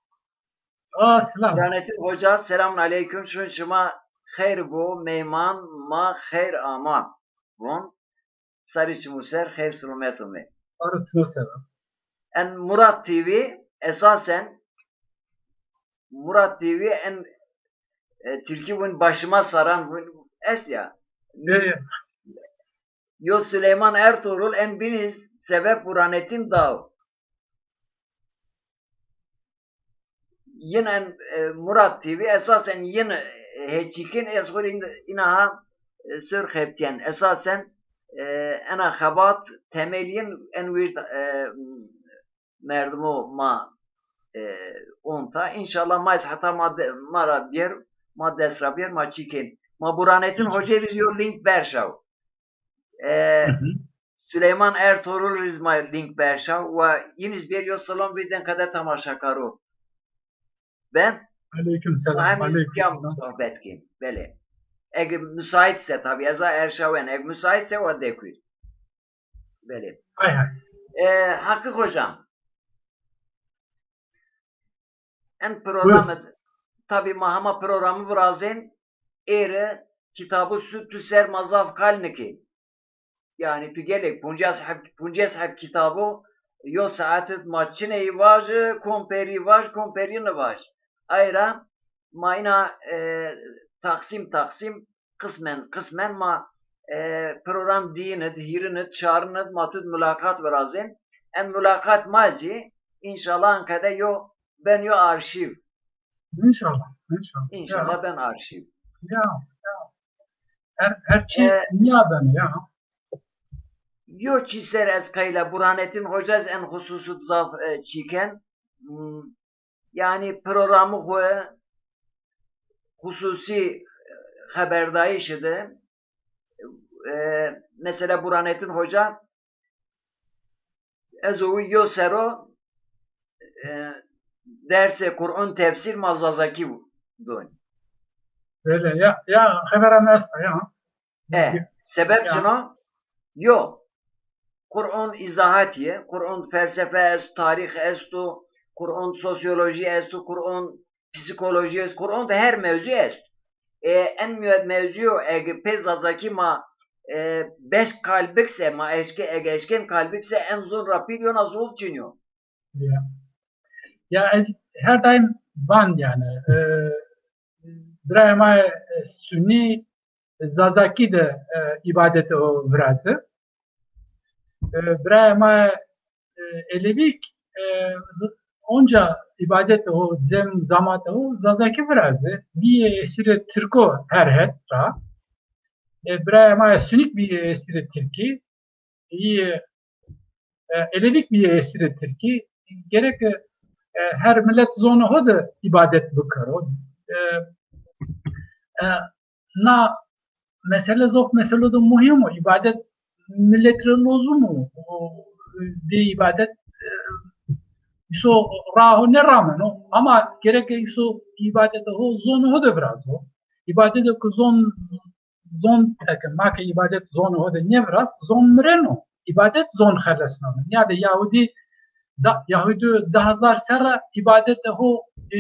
Aa, selam. Burhanettin Hoca, selamun aleyküm. Şun şima xeyr bo, meyman ma xeyr aman. Von, sarî çimû ser, xeyr silomet omê. Sarî çimû ser. En Murat T V, esasen Murat T V en, e, Tirkî vun başıma saran vun est ya. Yo, yo. Yo Süleyman Ertuğrul en bînî sebep Burhanettin Dağ. Yin en, e, Murat T V esasen yin, e, heçîkin ez xwu rê îna ha, e, ser xebtîyen. Esasen, e, ena xebat temel yin en wîrd, e, merdimo ma, e, onta. Înşallah ma ez heta ma de-, ma ra bîyer, ma dest ra bîyer, ma çî kên. Ma Burhanettin Hocê rî zî yo link berşaw. E, Süleyman Ertuğrul rî zî ma link berşaw. Wa yin iz bîyer yo selam vîden qede temaşakaro. Ben? Aleyküm selam. Ma hem aleyküm selam. Sohbet kên. Belê. Eg müsait se tabi, ez a erşawen. Eg müsait se wa dekir. Belê. Hay hay. E, Hakkı hocam. En programı, tabi ma hema programı virazên, êre kitabı sü tu ser ma zaf kal nikên. Yani tu gelek puncas heb, puncas heb kitabı yo saat id ma çineyî vaj, kom perî vaj, kom perî nivaj. Ayra ma ina, e, taksim taksim, qismen qismen ma, e, program diyinid, hîrinid, çarinid, ma tud mulaqat virazên. En mulaqat ma zî, înşallah, en qede yo ben yo arşîv. İnşallah, inşallah. İnşallah ben arşîv. Ya, ya. Her, her çî, e, niya ben ya. Yo çî ser ez qeyla Burhanettin Hoca ez en xususut zaf, e, çîken. Hmm, yani programı xo xususi, e, xeberdayişi de, e, mesela Burhanettin Hoca ez o yo sero, e, dersê Kur'an tefsir ma Zazaki don. Öyle ya, ya, xebera mi esta ya. E, sebep çino? Yo. Kur'an izahatiye, Kur'an felsefe esto, tarih esto, Kur'an sosyoloji esto, Kur'an psîkolojî est, Kur'an de her mewzû est. E, en mewzû ege pê Zazakî ma, e, beş kal bikse, ma eşke, ege eşken kal bikse, en zon ra pîl yona zol çin yo. Ya. Ya ez her daim van yani, e, birayê ma, e, Sunî, Zazakî de, e, îbadetê ho virazi. E, birayê ma, e, Elewîk, e, onca îbadetê ho, cem zamatê ho Zazakî virazi. Bîyê esîrê Tirko her het ra. E, birayê ma Sunîk bîyê esîrê Tirkî. Bîyê, e, Elewîk bîyê esîrê Tirkî. Gerek, e, her milet zonê ho de îbadet bikero. E, e, na mesele zof meselo de muhîm o. Îbadet milet rê lozim o. O, bê îbadet, e, îso ra ho nêrameno. Ama gerek îso îbadetê ho zonê ho de virazo. Îbadetê ke zon zon, eke ma ke îbadet zonê ho de nêviraz, zon mireno. Îbadet zon xelesneno. Nîyade Yahudî da, Yahudî di hezar serra îbadetê ho, e,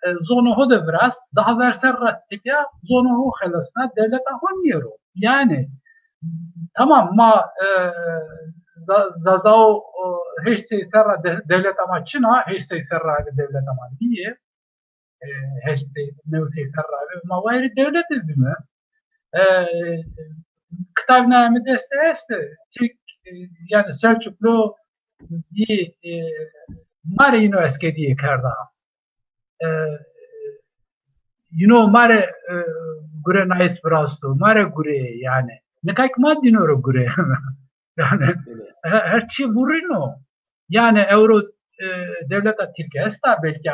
e, zonê ho de viraz, di hezar serra tepîya zonê ho xelesna, dewleta ho nêro. Yani, tamam ma, e, Za-, Zazao, e, heşt sey serra de-, dewleta ma çin a, heşt sey serra dewleta ma nîyê. E, heşt sey, new sey serra ve ma wayirê dewlete bîme. E, kitabname mi dest de estê. Tirk, e, yani Selçuklu bî, e, ma rê yino eskedîye kerda. E, yino ma rê, e, gure nayis virasto, ma rê gure yani. Nika kî ma dîno rê gure. Yani, he-, her çî vurîno. Yani, ewro, e, dewleta Tirke esta, belkî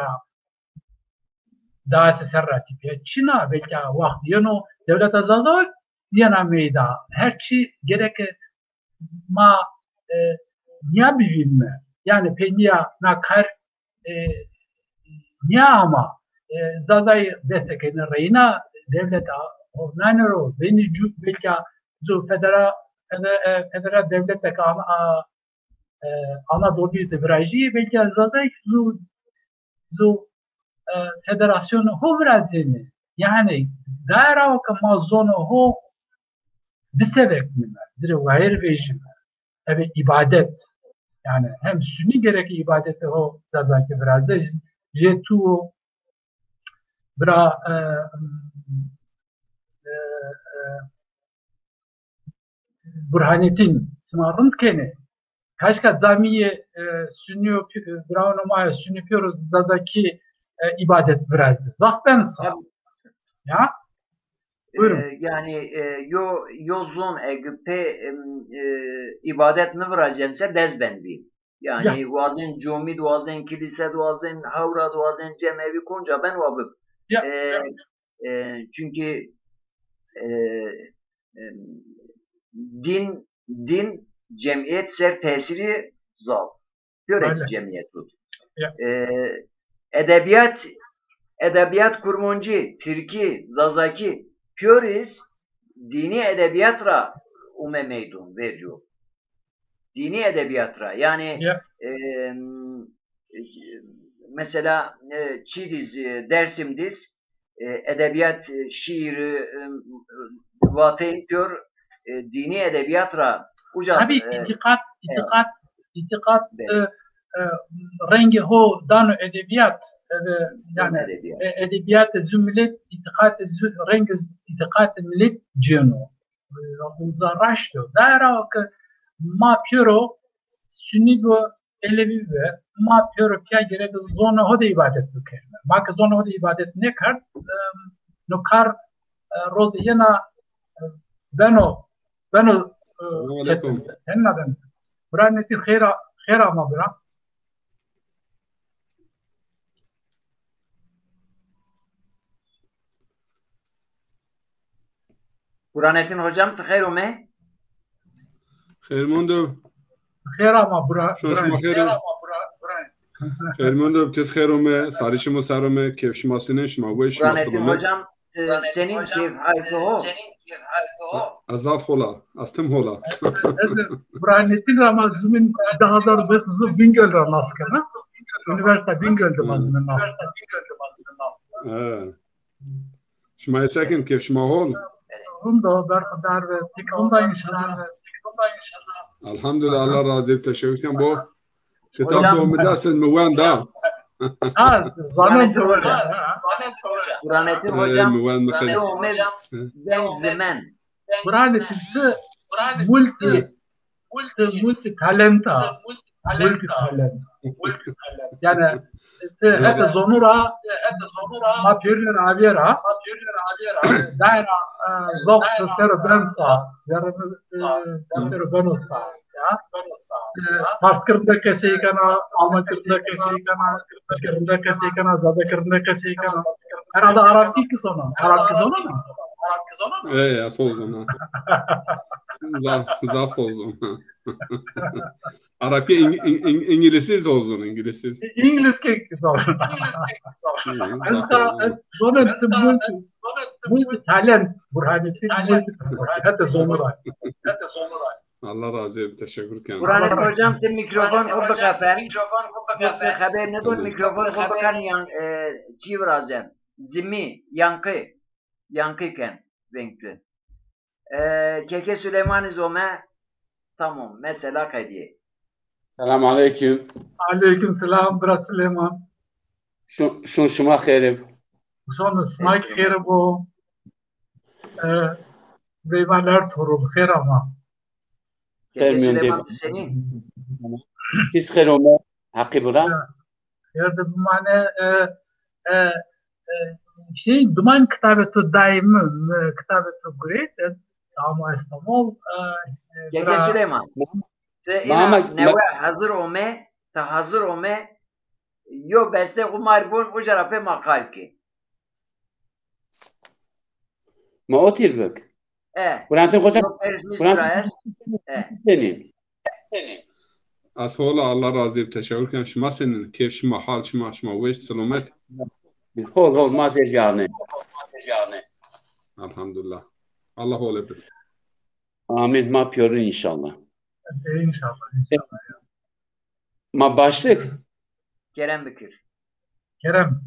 daha se serra tepîya çin a, belkî wext yeno, dewleta Zaza yena meyda. Her çî gereke ma, e, nîya bivînme. Yani, peynîya na kar, e, nîya ama, e, Zazayî dest kenê reyna dewleta ho nanê ro, benî cû, belkî zu federa-, fede-, e, federa dewleteke ana, a, e, Anadolî de virajî, belkî Zazayî zu, zu, e, federasyonê ho virazenê. Yani, daîra o ke ma zonê ho biseveknîme, ci rê wayir vejîme. Ebe îbadet. Yani hem Sunî gereke îbadetê ho Zazakî viraze, jê tu bira, e, e, e, Burhanettin, sima rind kenê. Kaşka camîyê, e, Sunîyo, e, biraunê ma Sunî pêro Zazakî, e, îbadet viraze. Zaf ben sa. Ya? Buyurun. E, yani, e, yo, yo zon eg pê, em, e, îbadet niviracen se dest ben vîn. Yani, ya, wazên comî, wazên kilîse, wazên hewra, wazên cemevî, konca ben wa bib. Ya, e, ya. E, çünkü, e, e, din, din cemiyet ser tesîrî zaf. Pêro cemiyet bud. Ya. E, edebiyat, edebîyat kurmancî, tirkî, zazakî, pîyor iz dînî edebîyat ra ume meydon, verco. Dînî edebîyat ra. Yanî, Ya. e, mesela, e, çî diz, e, Dersim diz, e, edebîyat, e, şîîrî, e, vateyî pîyor, e, dînî edebîyat ra uca, Tabî e, îtîqat, e, îtîqat, îtîqat, e, e, rengê ho dano edebîyat, e, yanî, e, edebîyatê zu milet, îtîqatê zu, rengê îtîqatê milet cêno. E, uza raşt o. Daîra o ke ma pêro sunî bi, elewî bi, ma pêro pîya gêrê de zonê ho de îbadet bikerîme. Ma ke zonê ho de îbadet nêkerd, e, no kar, e, rozê yena, e, beno, beno, e, Selamun aleyküm. Çetin. Henna ben. Bira Netîn xêr a, xêr ama bira. Burhanettin hocam, ti xeyr ome. Xeyr mendo. Xeyr ama bura. Şon şima xeyr. Xeyr mendo, ti xeyr ome, sarî şima ser ome, keyf şima senîn, şima weş, şima Burhanettin selamet. Hocam, e, senîn keyf hal ho? Ez zaf hol a, ez tim hol a. Ez Burhanettin ra ma zumîn di hezar û des zu Bingöl ra nas kena. Unîversîta Bingöl de ma zumîn nas kena. He. Şima ê sekin, keyf şima hol? Rind o, berxudar be, ti rind a înşallah. Elhamdulillah, Allah razî bi, teşekkür ken bo. Kitab to mi dest mi wenda. Ha, zanen proje. Burhanettin hocam, mi wend mi qey. Veng zimen. Burhanettin, ti multi Ti multi talent a. Multi talent. Yanî ti hete zonû ra ma pêrîne ra avîye ra. Daîra, e, zaf ti ser o ben sa. Yanî, e, ti ser o beno sa. Ya. E, Farskerinde qesey kena, Almankirinde qesey kena, Tirkirinde qesey kena, Zazakirinde qesey kena. Herhalde Arabkî kî zona. Arabkî zona mı? E, ya, sol zona. Zaf, zaf sol zona. Arapça, İng-, İng-, İng-, İngilizsiz olsun, İngilizsiz. İngilizce olsun. Enta, e, zonê ti multi, multi talent, Burhanettin multi talent. Hete zonura. Allah razı olsun, teşekkür ederim. Burhanettin hocam, ti mikrofon xo bikefel. Xeber nêdon, mikrofon xo bikefel yan, e, çi virazen. Zimî, yankı. Yankı ken veng tu. E, Keke Süleyman iz ome, tamam, mesela qedîyê. Selam aleyküm. Aleyküm selam, bira Süleyman. Şu, şu şima xêr ib. Şon şima xêr bo. E, Süleyman Ertuğrul, xêr ama. Keke Süleyman, ti senîn? Siz xêr ome, Heqî bira. Xêr de bimane, e, e, e, şey, duman kitabê to daî mi, mi kitabê to gureyt, ez ama Îstanbul, e, e, Keke Süleyman, ti îna newe hazir ome, ti hazir ome, yo bestê xo ma rê bon, uca ra pê ma qal kê. Ma o tîr bik. E, Burhanettin Hocam, yo perişmiş Burhanettin bira est. E. Senî. Ez hol a, Allah razî bi, teşekkür ken. Şima senîn, keyf şima, hal şima, şima weş, selamet? Hol, hol, ma zê canê. Elhamdulillah. Allah hol ebe. Amîn. Ma pîyorî înşallah. E, înşallah, înşallah. Ma başlık. Kerem bikir. Kerem.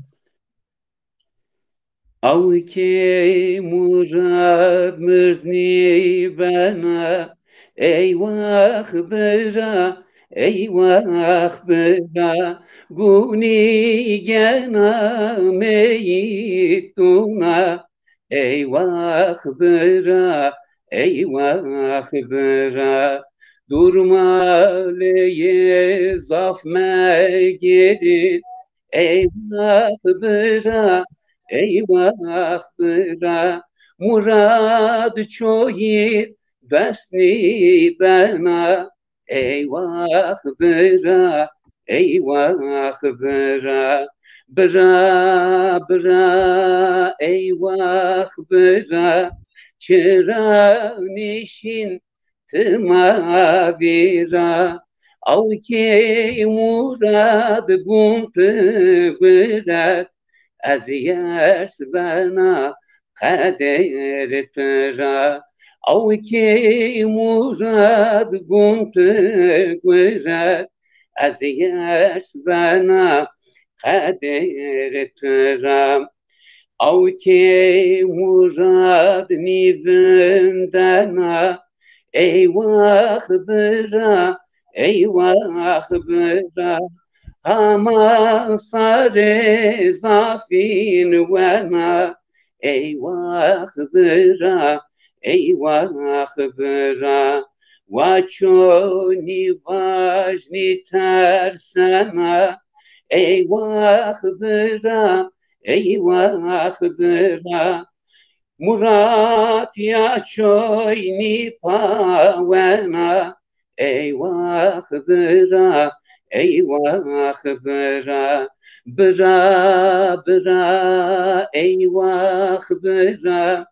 Ew kê Murad mirdnî bena, eywax bira, eywax bira, gunî gena meyît dûna, eywax bira, eywax bira, dûrmaleyê zaf megêrî, eywax bira, eywax bira, Murad çoyî dest nîbena, eywax bira, eywax bira. Bira, bira, eywax bira, çira nîşîn ti ma vîra. Ew kê Murad gun ti guret, ez yers bena qeder tu ra. Awkê murad gun tu guret, ez yers bena qeder tu ra. Awkê murad nî vindena, eywax bira, eywax bira. Hama sarê zafîn wena, eywax bira, eywax bira. Wa çonî vajnî tersena, eywax bira, eywax bira. Murat ya çoynî pawena, eywax bira, eywax bira. Bira, bira, eywax bira.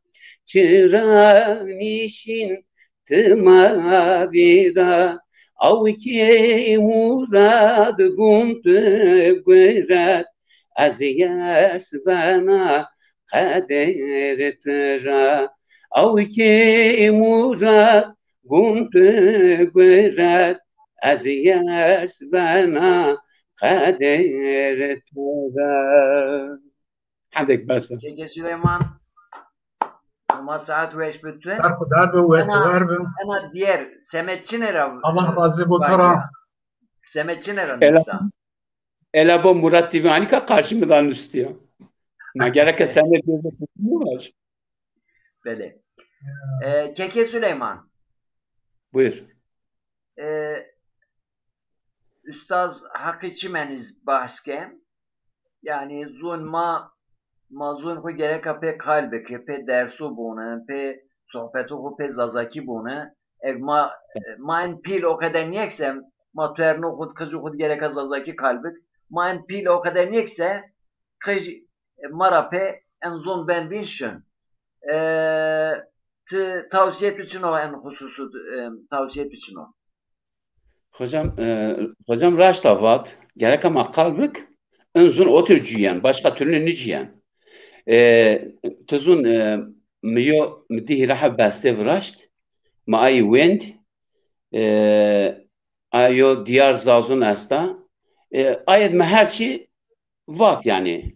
Çira nîşîn ti ma vîra. Awkê murad gun tu guret, ez yers bena qeder tu ra. Awkê murad gun tu guret, ez yers bena qeder tu ra. Hendek bes e. Keke Süleyman, ma saet weş bi tu. Berxudar bi, wes ena, wer bi. Ena diğer semetçine ra Allah razı bo to ra. Semetçine ra nuşta. Ela bo Murat T V anika karşımda nuştiya. Ma gereke senet gözü tutmuş. Belê. E, Keke Süleyman. Buyur. E, Ustaz Haqî çimen iz bahs ke. Yanî zûn ma, ma zûn xwu gereka pê qal bike, pê dersu bone, pê sohbetu xwu pê zazakî bone. Eg ma, ma en pîl o qeder nîyek se, ma tuerno xwu, qijû xwu gereka zazakî qal bik. Ma en pîl o qeder nîyek se, qij ma ra pê en zûn ben bîn şin. E, ti tawsîyê tu çin o en xususu, e, tawsîyê tu çin o? Hocam, e, hocam raşta vat, gereka ma qal bik, in zûn otir cîyen, başka türlü nicîyen. E, ti zûn, e, mi yo, mi dî hîra heb bestê viraşt, ma ayî wend, e, ayo diyar zazûn esta, e, ayed mi her çî vat yanî.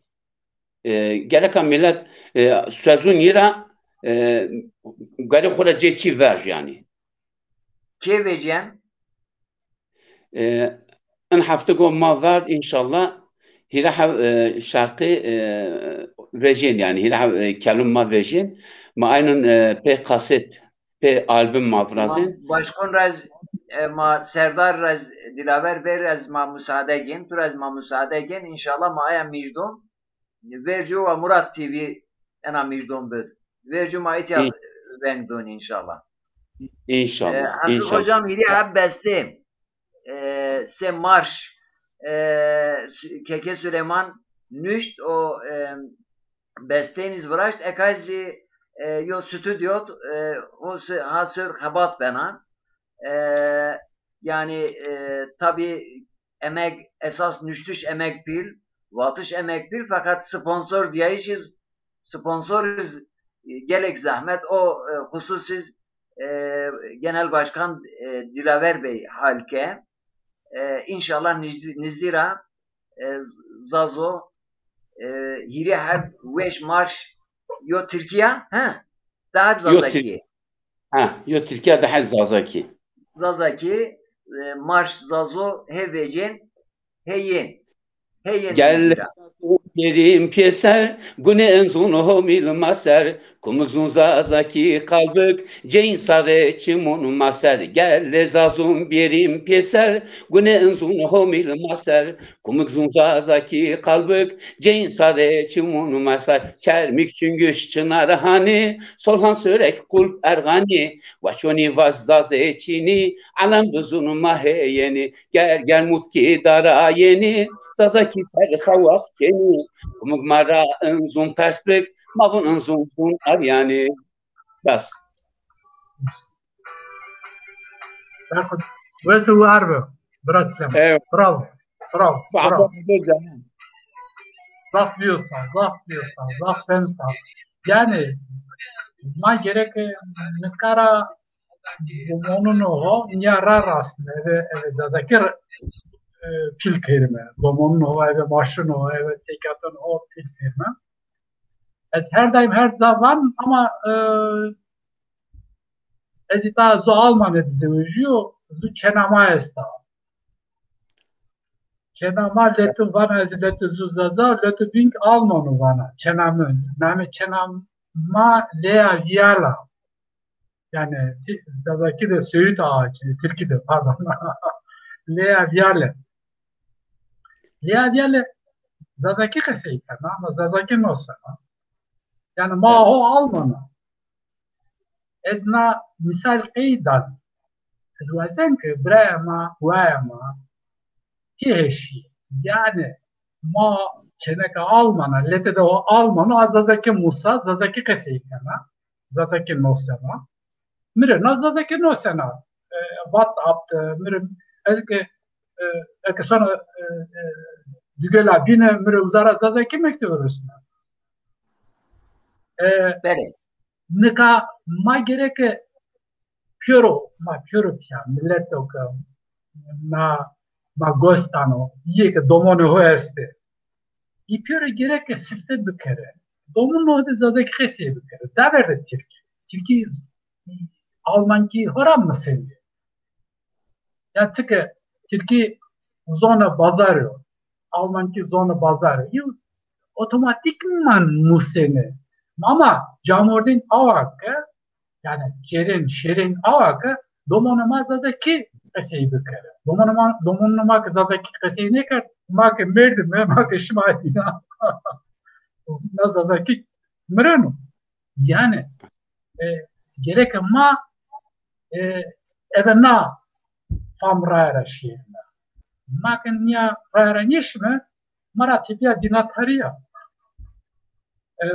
E, gereka milet, e, sözûn yi ra, e, gerî xwu ra cê çî verj yanî. Kê vecîyen? E, in hefte go ma verd înşallah hîra hew, e, şarkî, e, vejên yanî hîra hew, e, kelûm ma vejên. Ma aynon, e, pê kaset, pê album ma virazên. Ma başkon ra ez, e, ma Serdar ra ez, Dilaver Bey ra ez ma musaade gên, tu ra ez ma musaade gên, înşallah ma aya mîjdon. Vercu wa Murat T V ena mîjdon bid. Vercu ma îtya veng don înşallah. Înşallah. E, Hafiz înşallah. Hocam hîrê heb bestê. E, se marş, e, Keke Süleyman nuşt o, e, bestêniz viraşt, eka zî, e, yo stüdyot, e, o se-, ha ser xebat bena. E, yanî, e, tabî emeg, esas nuştiş emeg pîl, vatiş emeg pîl, feqet sponsor diyayîş iz, sponsor iz, e, gelek zehmet, o, e, xusus iz, e, Genel Başkan, e, Dilaver Bey hal ke. E, înşallah nizdî, nizdî ra, e, Zazo, e, hîrê heb weş marş yo Tirkîya, he? Da heb Zazakî. Ha, yo Tirkîya da heb Zazakî. Zazakî, e, marş Zazo hê vecên, hê yên. Hê yên. Gel bêrîm pêser, gunê in zûn homîl ma ser, kumik zûn zazakî qal bik, ceyn sarê çimûn ma ser. Gel lê zazûn bêrîm pêser, gunê in zûn homîl ma ser, kumik zûn zazakî qal bik, ceyn sarê çimûn ma ser. Çermik, Çingüş, Çinar, Hanî, Solhan, Sörek, Kulp, Erxanî, wa çonî vaj zazê çînî, elem bi zûn ma hê yenî. Ger, ger mûtkî dara yenî, zazakî ser xewax kenî. Kumik ma ra in zûn pers bik, ma vûn in zûn zûn aryanî. Bes. Wes û war bi. Bira Süleyman. Evet. Bravo. Bravo. Bravo. Zaf bîyo sa, zaf bîyo sa, zaf ben sa. Yanî ma gereke nika ra domonunê ho nîya ra rastîne, eve, eve Zazakî, e, pîl kerîme. Domonunê ho, eve maşunê ho, eve têkatun ho pîl kerîme. Ez her daîm her ca van ama, e, ez îta zu Almanya de zewejîyo, zu çêna ma esta. Çêna ma letu vana, ez letu zu Zaza, letu bing Almanu vana. Çêna mi, namê çêna ma Lea Viala. Yanî ti-, Zazakî de söğüt ağacı, Tirkî de, pardon. Lea Viale. Lea Viale Zazakî qesey kena ama Zazakî no sena. Yanî ma ho Almana. Ez na mîsal qey dan. Ez wazen ke biraya ma, waya ma, pî heşî. Yanî ma çêneke Almana, lete de ho Almano a Zazakî musa, Zazakî qesey kena, Zazakî no sena. Mi rê na Zazakî no sena. E, WhatsApp de, mi rê, ez ke, e, eke sona, e, e, Dugela bîne, mi rê uza ra Zazakî mektub rusna. E, Belê. Nika ma gereke pêro, ma pêro pîya, mileto ke na ma gos dano, îyê ke domonê ho estê. Î pêro gereke sifte bikere. Domonê ho de Zazakî qesey bikere. Daverde Tirkî. Tirkî, Almankî ho ra misenê. Ya çike Tirkî zona bazar o, Almankî zona bazar o. Î otomatîkman musenê. Ama camordîn awa ke, yanî çêrên, şêrên awa ke domonê ma Zazakî qesey bikere. Domonê ma, domonê ma ke Zazakî qesey nêkerd, ma ke merdîme, ma ke şima îna na Zazakî mireno. Yanî, e, gereke ma, e, eve na fam raye ra şîyerîme. Ma ke nîya raye ra nêşîme, ma ra tepîya dînatarî ya. E,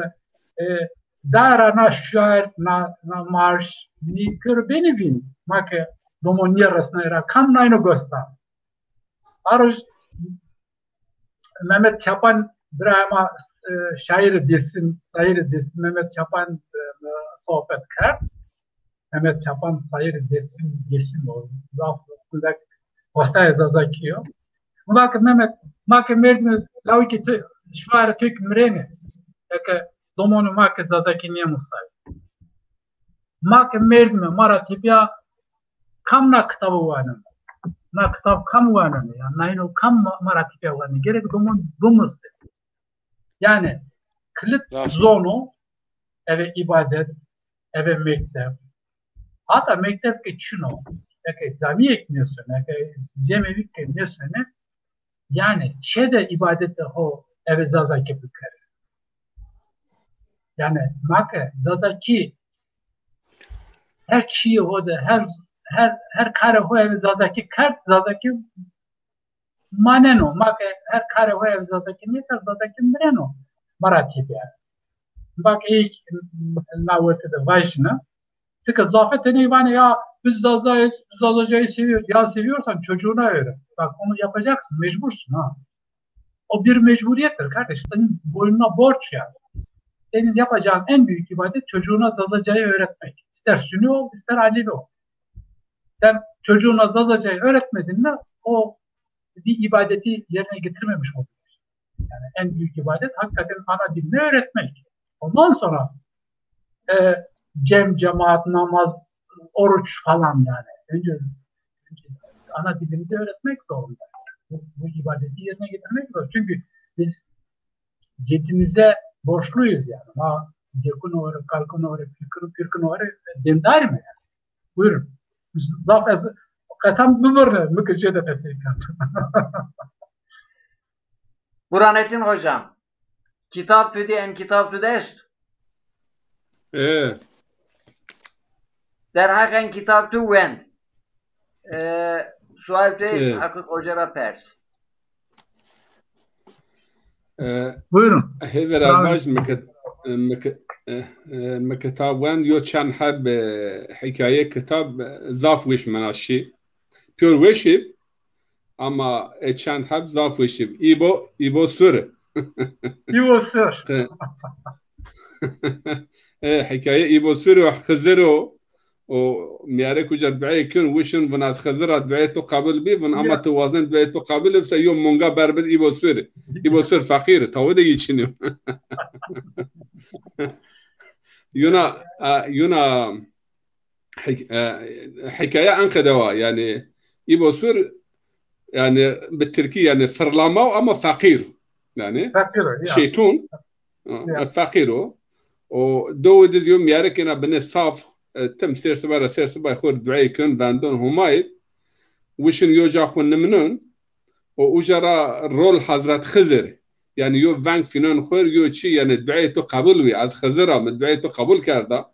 e, dara na şuar, na, na marş, nî pêro benî vîn. Ma ke domon nêresnay ra kam nayno gos da. A roj Mehmet Çapan, birayê ma, e, şaîrê Dêsim, sayîrê Dêsim Mehmet Çapan, e, sohbet kerd. Mehmet Çapan sayîrê Dêsim, Dêsim o. Zaf kundek wastayê Zazakî yo. Va ke Mehmet, ma ke merdîme lawikê to, şuarê to kî mirenê. Eke domonê ma ke Zazakî nêmusay. Ma ke merdîme, ma ra tepîya kam na kitabo waneno? Na kitab kam waneno? Ya nayno kam ma, ma ra tepîya waneno? Gerek domon bimusê. Yanî kilit zon o, eve îbadet, eve mekteb. Hata mekteb ke çin o, eke camîyêk nêsonê, eke cemevîk ke nêsonê, yanî çê de îbadetê ho eve Zazakî bikerê. Yanî ma ke Zazakî her çîyê ho de, her, her, her karê ho eve Zazakî kerd, Zazakî maneno. Ma ke her karê ho eve Zazakî nêkerd, Zazakî mireno. Ma ra tepîya. Bak, ey na werte de vajîna. Çike zafê tenê vanê ya biz Zazayız, biz Zazacayı seviyoruz. Ya seviyorsan çocuğuna öğret. Bak, onu yapacaksın, mecbursun ha. O bir mecburiyettir kardeşim. Senin boynuna borç yani. Senin yapacağın en büyük ibadet çocuğuna Zazacayı öğretmek. İster Sünni ol, ister Alevi ol. Sen çocuğuna Zazacayı öğretmedin mi, o bir ibadeti yerine getirmemiş oluyorsun. Yani en büyük ibadet hakikaten ana dilini öğretmek. Ondan sonra, e, cem, cemaat, namaz, oruç falan yani. Önce, önce ana dilimizi öğretmek zorunda. Bu, bu ibadeti yerine getirmek zorunda. Çünkü biz cedimize borçluyuz yani. Ma cekun ore, kalkun ore, pirkun, pirkun ore, dindar mı yani? Buyurun. Zaf ez qesam bimirne, mi ke jêde qesey kerd. Burhanettin hocam, kitab tu de, en kitab tu de est? E. Derheq en kitab tu wend. E, sual tu est, e, Hakkı Hoca ra pers. E, Buyurun. Hêvera vaj mi ke, mi ke, e, e, mi kitab wend, yo çend heb, e, hikaye kitab, e, zaf weş mi ra şî. Pîyor weş ib, ama, e, çend heb zaf weş ib. Îbo, Îbo Sur. Îbosur. Te- E, hikaye Îbosur û Xizir o. O miyarek uca duayê kön, wişin vun ez Xizir a, duayê to qebul bî, vun ama Ya. tu wazen duayê to qebul bise, yo munga berbid Îbosur. Îbosur feqîr, tawe de yi çinî. Yuna, e, yuna hik-, e, hikaye en qedewa, yani Îbosur, yani bi Tirkî yani fırlama ama feqîr. Yani Feqîr o, ya. şeytun, Ya. e, feqîr o. O dewe diz yo miyarek ena binê saf, e, tim sêr siba ra sêr siba xo rê duayê kön, vendon Homayî. Wişin yo ca xo nimnon. O uca ra rol Hazret Xizir. Yani yo veng fînon xo rê, yo çi, yani duayê to qebul bî. Ez Xizir a, mi duayê to qebul kerda.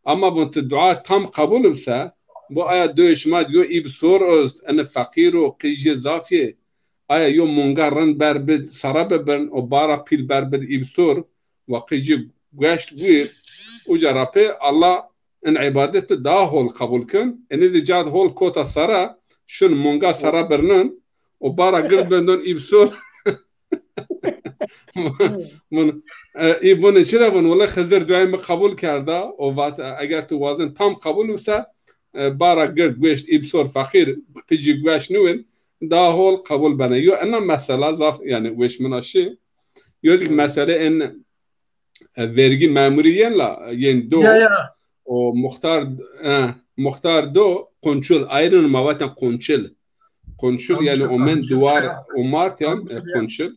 Ama vun ti dua tam qebul bise, bo aya doyê şima yo Îbosur ost, ene feqîr o, qîjê zaf yê. Aya yo munga rind berbid, sere bibin, o bara pîl berbid Îbosur, wa qîjê gueşt buyir, uca ra pê Allah in îbadet bi daha hol qebul kin. Ene zî cad hol kota sere, şun munga sere birnin, o bara gird bendon Îbosur. Vun, e, î vun çi ra vun, wele Xizir duayê mi qebul kerda, o vat, e, eger tu wazin tam qebul bise, e, bara gird gueşt Îbosur feqîr, qîjê gueşt niwin, daha hol qebul bene. Yo, ena mesela zaf, yani, weş mina şi. Yo dik mesele en, e, vergî memurî yên la, yên do, Ya, ya. o muxtar, e, muxtar do, qunçul, ayrın ma vaten qunçul. Qunçul, yani, Qunçul, omen qunçul, duar ya. Omarten, e, Qunçul, ya. Qunçul.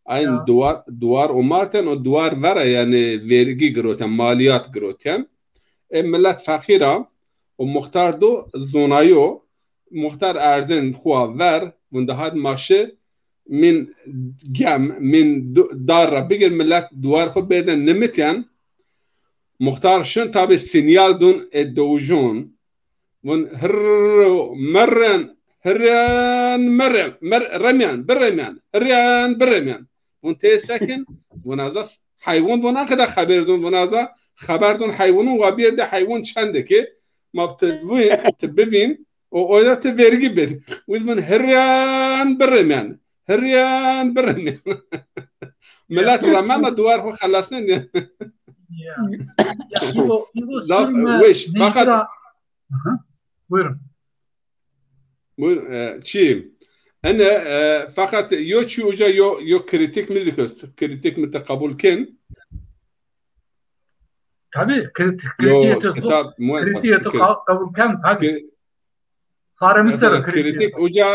Ayn Ya. duar, duar omarten, o duar vera, yani, vergî giroten, maliyat giroten. E, millet feqîr a, o muxtar do zonayo, muxtar erzên xo ver, vun de had ma şi, min gem, min du-, dar ra bigir, millet duar xo bêrden nimityen. Muxtar şin tabî sinyal dun e dewjon. Vun hirr, merren, hirren, merren, mer-, remyen, biremyen, hirren, biremyen. Vun tê sekin, vun aza s-, heywun vun a qeda xeber dun, vun aza xeber dun heywunun wa bir de heywun çende ki, ma ti vun, ti bivin, o, o da ti vergi bir. Wiz vun hirren, biremyen, hirren, biremyen. Millet remena duar xo xelasnen ya. Ya. Ya, İbo, İbo Zaf Sürme weş, fakat Hı hı. Buyurun. Buyur, e, çi? Ene, e, fakat yo çi uca yo, yo kritik mi zik est. Kritik mi te qebul ken? Tabii, kritik, Yo, kritiğe de, kitab, muhakkak, kritiğe de kri-, qa-, qebul ken, tabii. kri-, Sarı mi Mesela sero kritik kritik uca,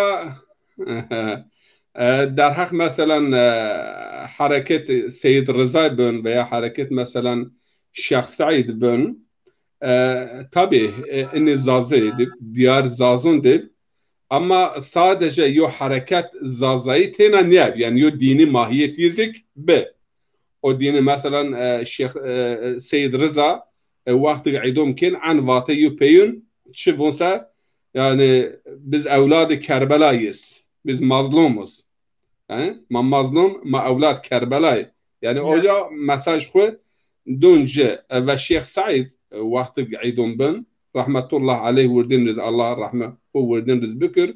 e, derheq, mesela, e, hareket Seyid Rıza bin veya hareket, mesela, Şeyh Said bin, e, tabi, e, ini Zazayî dib, diyar Zazun dib, ama sadece yo hareket Zazayî têna niyeb, yani yo dini mahiyet yizik bi. O dini, mesela, e, Şeyh, e, Seyid Rıza, e, wextig îdom kên, en vate yo peyun, çi vonse, yani, biz evladı Kerbela yiz, biz mazlumuz. He? Ma mazlum, ma ewlad Kerbelayê. Yani, Evet. oca mesaj xwu dun ci, e, ve Şêx Seîd, e, wextig îdom bin, rahmetullah aleyh wirdin riz, Allah rahme xwu wirdin riz bikir.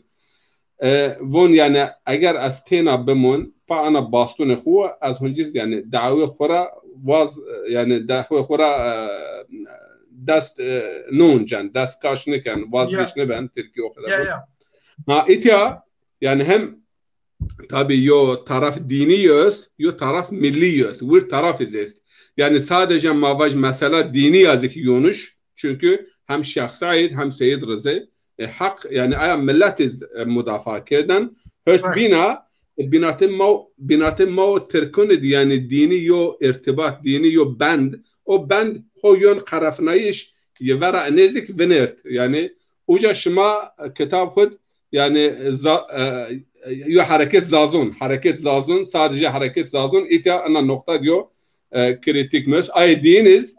E, von, yani, eger ez têna bimon, pa ana bastonê xwu, ez hunciz, yani, dawê xwu ra vaz, e, yani, dawê xwu ra, e, dest, e, nuncen, dest kaş niken, vazgeç Ya. niben, Tirkî o kadar Ya, bu. ya. Ha, itya, yani, hem Tabi yo taraf dini yo est, yo taraf milli yo est. Wir taraf iz est. Yani sadece ma vaj mesela dini yazık yonuş. Çünkü hem Şeyh Said hem Seyid Rıza, e, hak, yani aya millet iz, e, mudafaa kerden. Hört Bak. bina, e, binatê ma, binatê ma o Tirkun id, yani dini yo irtibat, dini yo bend. O bend ho yon qarefnayış, yi vera nezik vinert. Yani uca şima, e, kitab xud Yani za-, e, yo hareket Zazun, hareket Zazun, sadece hareket Zazun, itya ana nokta diyor, e, kritik mes. Ay diniz,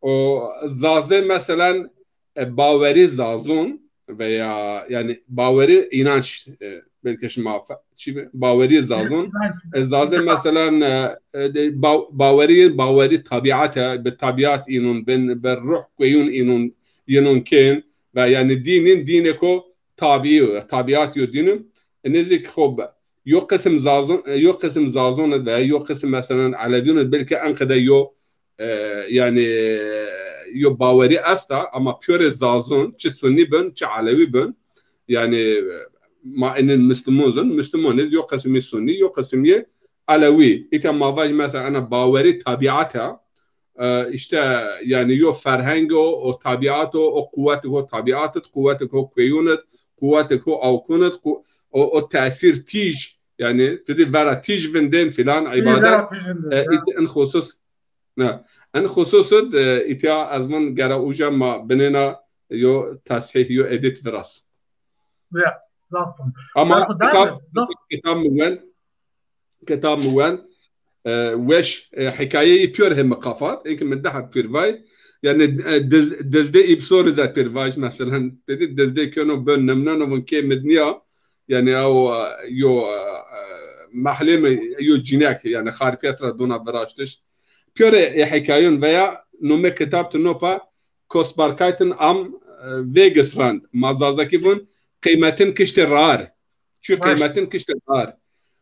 o Zaze meselen, e, baweri Zazun veya yani baweri inanç, e, belki şima fa-, çi mi? Baweri Zazun. E, Zaze meselen, e, e, de, ba-, baweri, baweri tabiate, bi tabiat inun bin, bi ruh kuyun inun, yinun kin, ve yani dinin, dineko tabiî yo, tabiat yo dînim. E, nêzîk xo be-, yo qism Zazon, yo qism Zazon id ve yo qism, meselen, Elewîyon id belkî enqede yo, e, yanî, yo bawerî esta, ama pîyorê Zazon, çi Sunnî bin, çi Elewî bin, yanî, ma inin Muslimon zon, Muslimon id yo qismî Sunnî, yo qismî Elewî. Îta ma vaj, mesela, ena bawerî tabiata, e, îşte, yanî, yo ferheng o, o tabiat o, o quwet o tabiat id, quwet o kueyûn id, quwet o awkûn id, qu-, o, o tesîr tîj, yanî, tu dî vera tîj vindên filan, îbadet, vera tîj vindên, e, ya. Ît-, in xusus, ne, in xusus id, e, îtya ez vun gere uca ma binêna yo teshîh, yo edît viras. Ya, zaf. Ama zaf, kitab, zaf. Kitab mi wend, kitab mi wend, e, weş, e, hikayeyî pîyor hê mi qafat. Înke mi daha pîr vay. Yanî, e, diz-, dizdê îpsor iz pîr vaj, meselen. Dedi, dizdê keno ben nimneno vun kê mi d nîya. Yanî, ew, e, yo, e, e, mehlê mi, yo cînek, yanî, Xarpêt ra dona viraştiş. Pîyorê, e, hikayon veya nome kitab tu nopa Kostbarkeiten am, e, Wegesrand. Ma zazakî vun qîmetin kiştê rar. Çi qîmetin kiştê rar.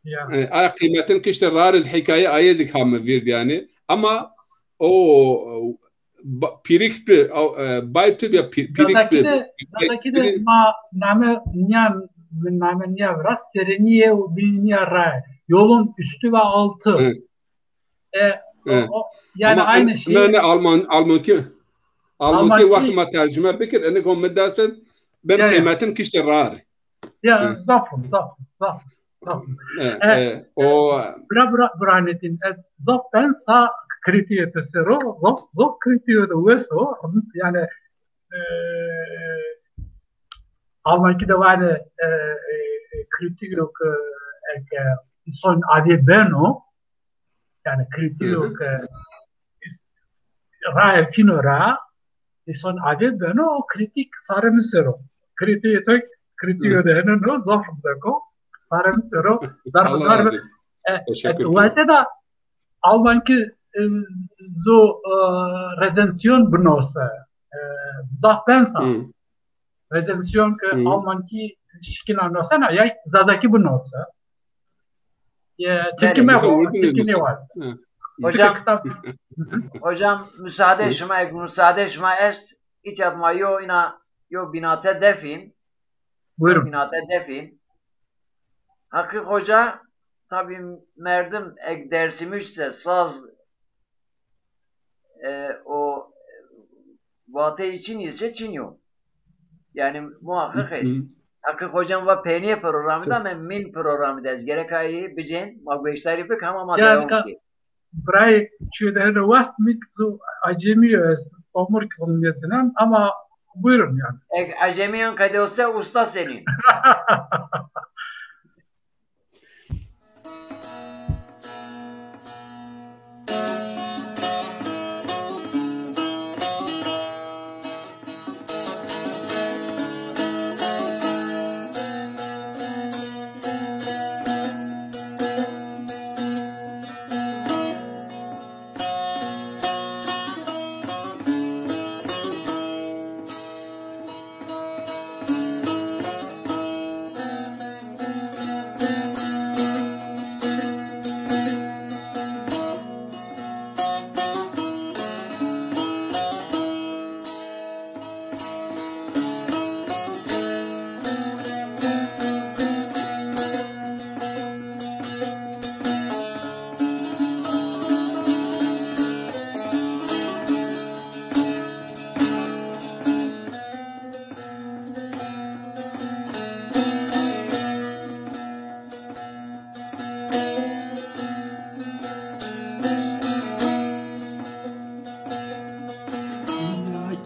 Ya. E, a qîmetin kiştê rar iz hikaye aye zî ka mi vîrd yanî. Ama o, ba-, pîrik bi, o, e, bayb tu ya pî-, pîrik bi. Zazakî de, Zazakî de ma name nîya, mi name nîya viraz, sereniye û binî nîya raye. Yolun üstü ve altı. Hı. E, o, o, yani aynı şey. Ne, ne, Alman, Almankî, Almankî wext ma tercüme bikir, ene go mi dersin, ben qîmetin kiştê rar. Ya, zaf, zaf, zaf, zaf. E, e, o bira, bira, Burhanettin, ez zaf ben sa kritiğe te sero, zaf, zaf kritiğe de wes o, yani, e, Almankî de vane, e, e, kritiğe ke, e, ke son avê beno, yani kritiğe ke raye fîno ra, îson adet beno, o kritik sarê mi ser o. Kritik tek, kritik de hene no, zaf rindek o. Sarê mi ser o. Darbe, darbe. E, e, werte da Almankî, e, zu, e, rezensiyon binose. E, zaf ben sa. Rezensiyon ke Almankî şikîna nosena, ya Zazakî binose. Ya, Tirkî mebo, Tirkî nêwaz. Hocam, hocam, müsaade şima, eg müsaade şima est, îtya ma yo îna, yo bînate defîn. Buyurun. Bînate defîn. Hakî Hoca, tabii merdim eg Dersimij se saz, e, o, e, vateyî çin ise çin yo. Yani muhakkak est. Hakî Hocam va peynîye programî da, men mîn programî de ez gerek ayî bicên, ma gueştarî bik ama ma dewam ki. Birayê çîyo de hene wast mi ki zu acemî yo, ez omur ki bunu nezinem ama buyurun yani. Eg acemîyon qede olsa usta senî.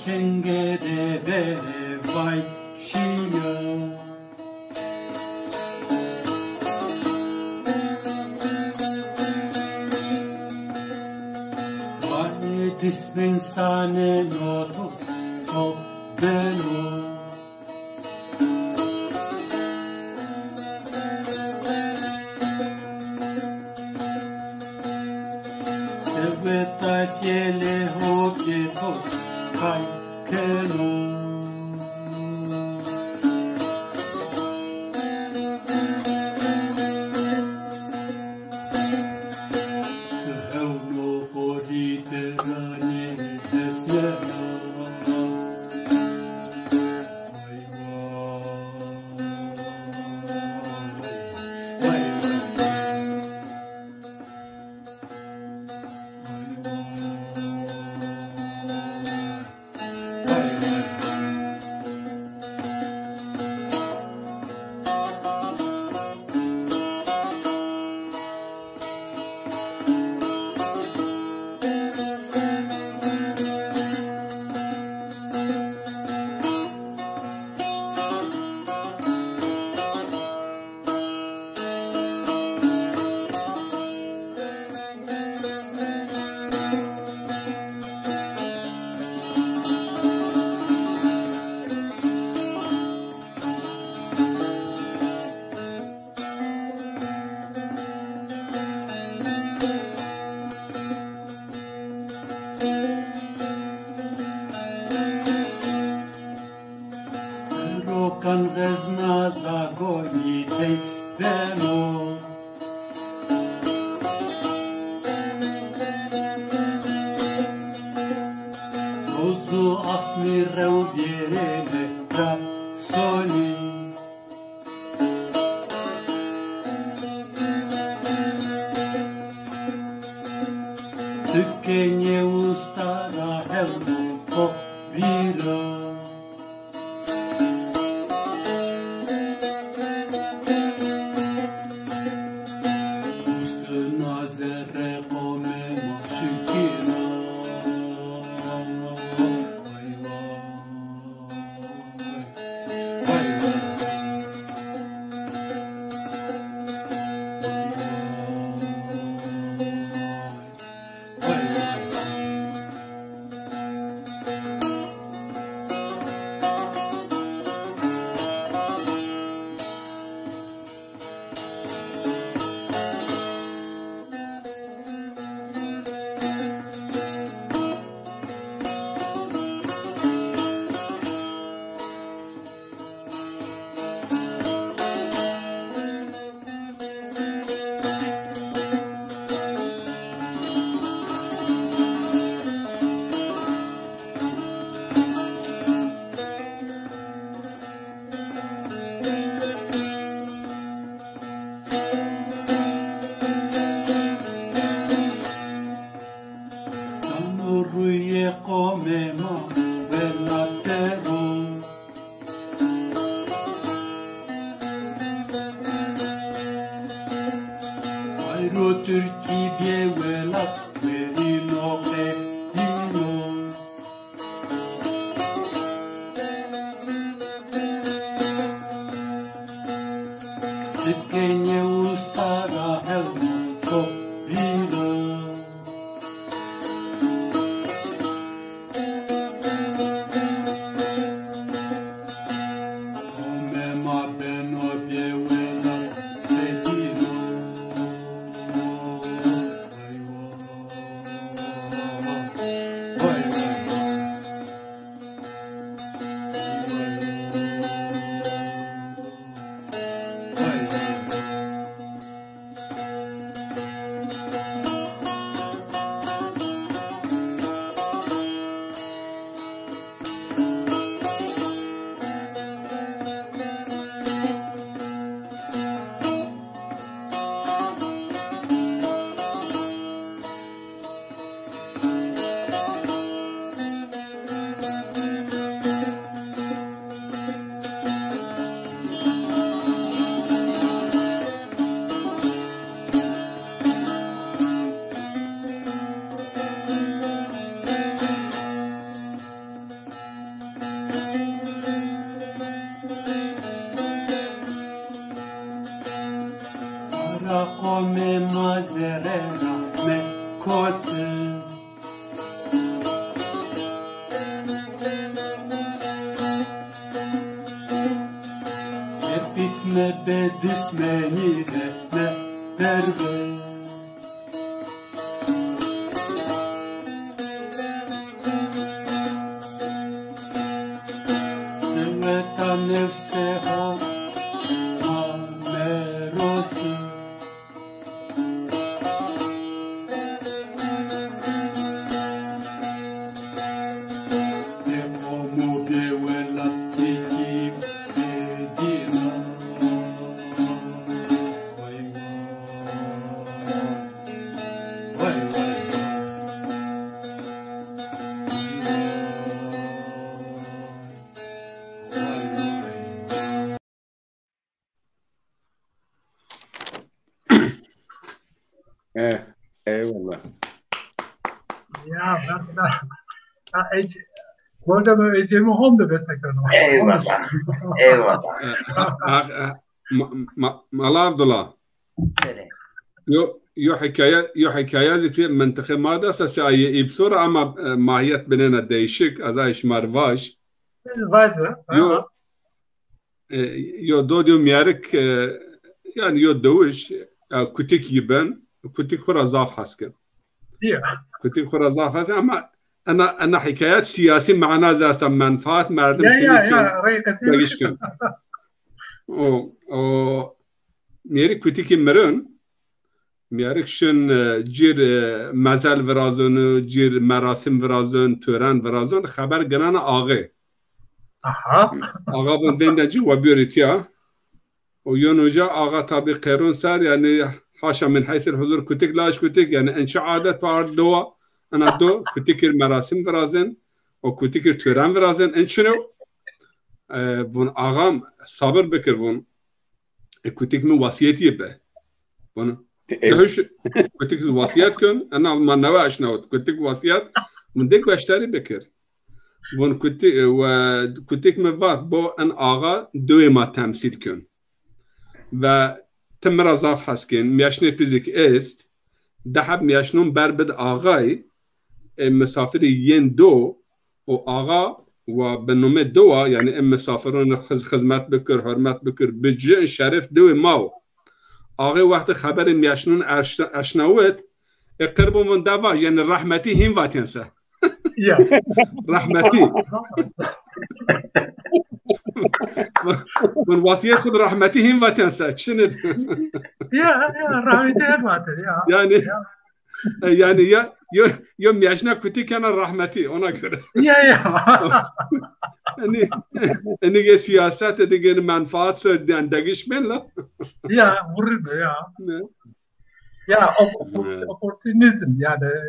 Kengere ve vay şîya. Vay dismin sane no to, to beno. Seweta fiyelê hokê to kay keno. Rokan xezna zagonî tey beno. Rozu asmî rew vîrême ra sonî. Ti kenê usta ra hewno xo vîra. Ustuna zerre qomê ma şikîna. Ay vay. Tam ruyê qomê ma welatero. Ayro Tirkî bê welat verîno qedîno. Ti kenê usta ra hewno xo vîra. Qomê ma beno bêwelat, qedîno. Ara qomê ma zerre ra mekoçi. Epît mebe dismenî re meperve. Seweta nefsê ho ma merosî. Eh, eyvallah. Ya, ben, ben, ha, hiç, Golda mı ecemi honde besekano. Eyvallah. Eyvallah. Eh, ha- ha- ha- ma- ma- Mala Abdullah. Böyle. Yo, yo hikaye, yo hikaye de ki mıntıqe ma da sa si aye ipsor ama e, mahiyet binena değişik. Az ay şmar vaj. Vazı. Yo, e, yo do diyo miyarik e, yani yo dewış ya kutik yi ben, kutik xura zaf haskin. Ya. Kutik xura zaf haskin ama ena, ena hikayet siyasi mana zasta menfaat merdim Ya seni ya için ya. Rey qesim. Dagişkin. O, o, miyarik kutikî mirin, miyarik şin e, cir e, mezel virazonu, cir merasim virazon, tören virazon, xeber ginana ağê. Aha. Ağa vun vênde ci we biyorî tiya. O yon uca ağa tabi qeron ser, yani haşa min heysil huzur kutik laş kutik, yani en çi adet var doğa, ena do kutikir merasim virazin, o kutikir tören virazin, en çino. E, vun ağam sabır bikir vun. E, kutik mi wasiyetiye be. Vun. Dehuş kutik wasiyet kön, ena ma newe aşnawt. Kutik wasiyet, vun dek beşteri bikir. Vun kutik, e, ve kutik mi vat, bo en ağa döwe ma temsil kön. Ve ti mi ra zaf hes kên, miyaşnê tu zî ki est, di heb miyaşnon ber bid axay, e, misafirî yên do, û axa wa bi nomê do wa, yanî ê misafiron xiz-, xizmet bikir, hurmet bikir, bi ci şeref dewê ma wo. Axê wextê xeberê miyaşnon erş-, eşnawit, e, qirbon vun de vaj, yanî rehmetî hîn vatên se. Ya. Rehmetî. Vun wasiyet xud rehmetî hîn vatên se. Çinit. Ya, ya, rehmetî hîn vatên, ya. Yani, e, yani ya, yo, yo miyaşna kuti kena rehmetî, ona göre. Ya, ya. Yani, yani ge siyaset de gene menfaat se, yani degiş ben la. Ya, vurur ya. Ne? Ya, op-, op-, Evet. Opportunizm yani, e,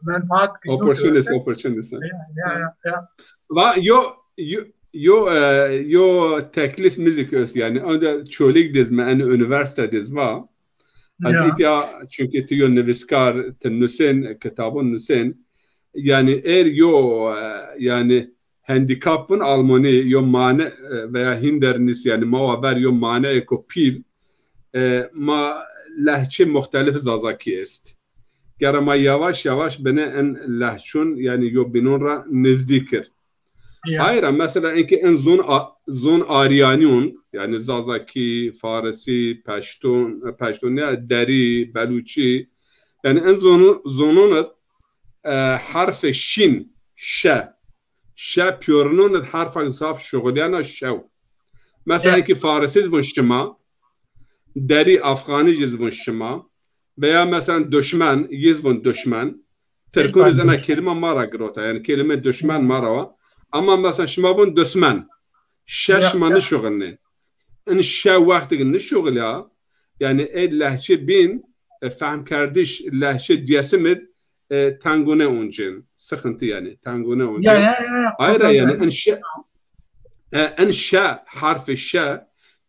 menfaat gücü. Opportunist, opportunist. Ya, ya, ya, ya. Va yo, yo, yo, e, yo teklif müzik öz yani. Önce çolig diz mi, yani üniversite diz va. Az Ya. itya çünkü tu yo nivîskar, tu nusên, kitabon nusên. Yani er yo, e, yani handikap vun Almanî, yo mane, e, veya Hindernis, yani ma wa ver yo mane eko pîl, e, ma lehçe muxtelif Zazakî est. Gera ma yavaş yavaş bine en lehçun, yani yo binon ra nizdî kir. Ya. Ayra mesela enki en zon a-, zon Aryanyon, yani Zazakî, Farisi, Peştun, e, Peştun ya Derî, Belûçî, yani en zonu, zonun e, harfê şîn, şe. Şe pîyorinun id harfak zaf şuxulyana şew. Mesela Ya. Enki Farisi zî vun şima, Derî Afxanî zî vun şima, veya mesela duşmen, yi zî vun duşmen. Tirkun iz ena kelîma ma ra girota, yani kelîme duşmen ma ra wa. Ama mesela şima vun dusmen. Şe Ya, şima ya. nişuxulnên. In şe wextê ki nişuxulya, yani ê lehçe bîn, e, fehmkerdiş lehçe Dêrsim id, e, tengune oncên. Sıkıntı yani, tengune oncên. Ya, ya, ya, ya. Ayra Problem yani yok. en şe, e, en şe, harfê şe,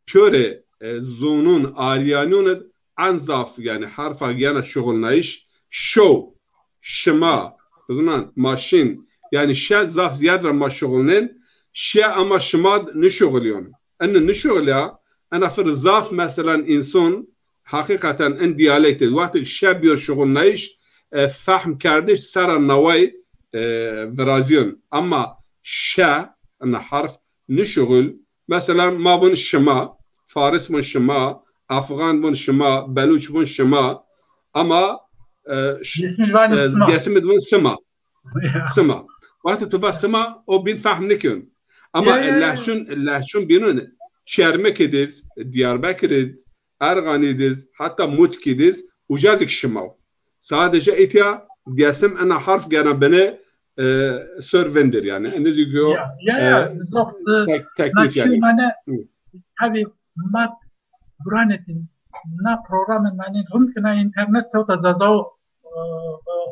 pîyorê, e, zonun, Aryanun id en zaf yani harfa giyana şuxulnayış, şo, şima, bizunan, maşîn, yani şe zaf ziyad ra ma şuxulnên, şe ama şima nişuxulyon. Eni nişuxulya, ena fir zaf mesela însan, hakikaten en diyalekt id, wextê şe biyo şuxulnayış, e, fehm kerdiş sera naway, e, virazyon. Ama şe, ena harf, nişuxul. Mesela ma vun şima, Faris vun şima, Afgan vun şima, Belûç vun şima. Ama, e, ş-, Dêrsim id vanê e, sima. Dêrsim id vun sima. Ya. Sima. Wextê tu va sima, o bîn fehm nikun. Ama Ya, ya, ya. lehçun, lehçun bînun, Çermik id iz, Diyarbekir id, Erxanî id iz, hatta Mutk id iz, uca zik şima. Sadece itya Dêrsim ena harf gena bine, e, sor vindir yani. Eni zik yo, Ya, ya, ya. e, Zaf, e, tek-, teklif naçî yani. mane, Hı. tabi, mat, buranê ti, na programê mane, hum ki na internet sewta Zazao e,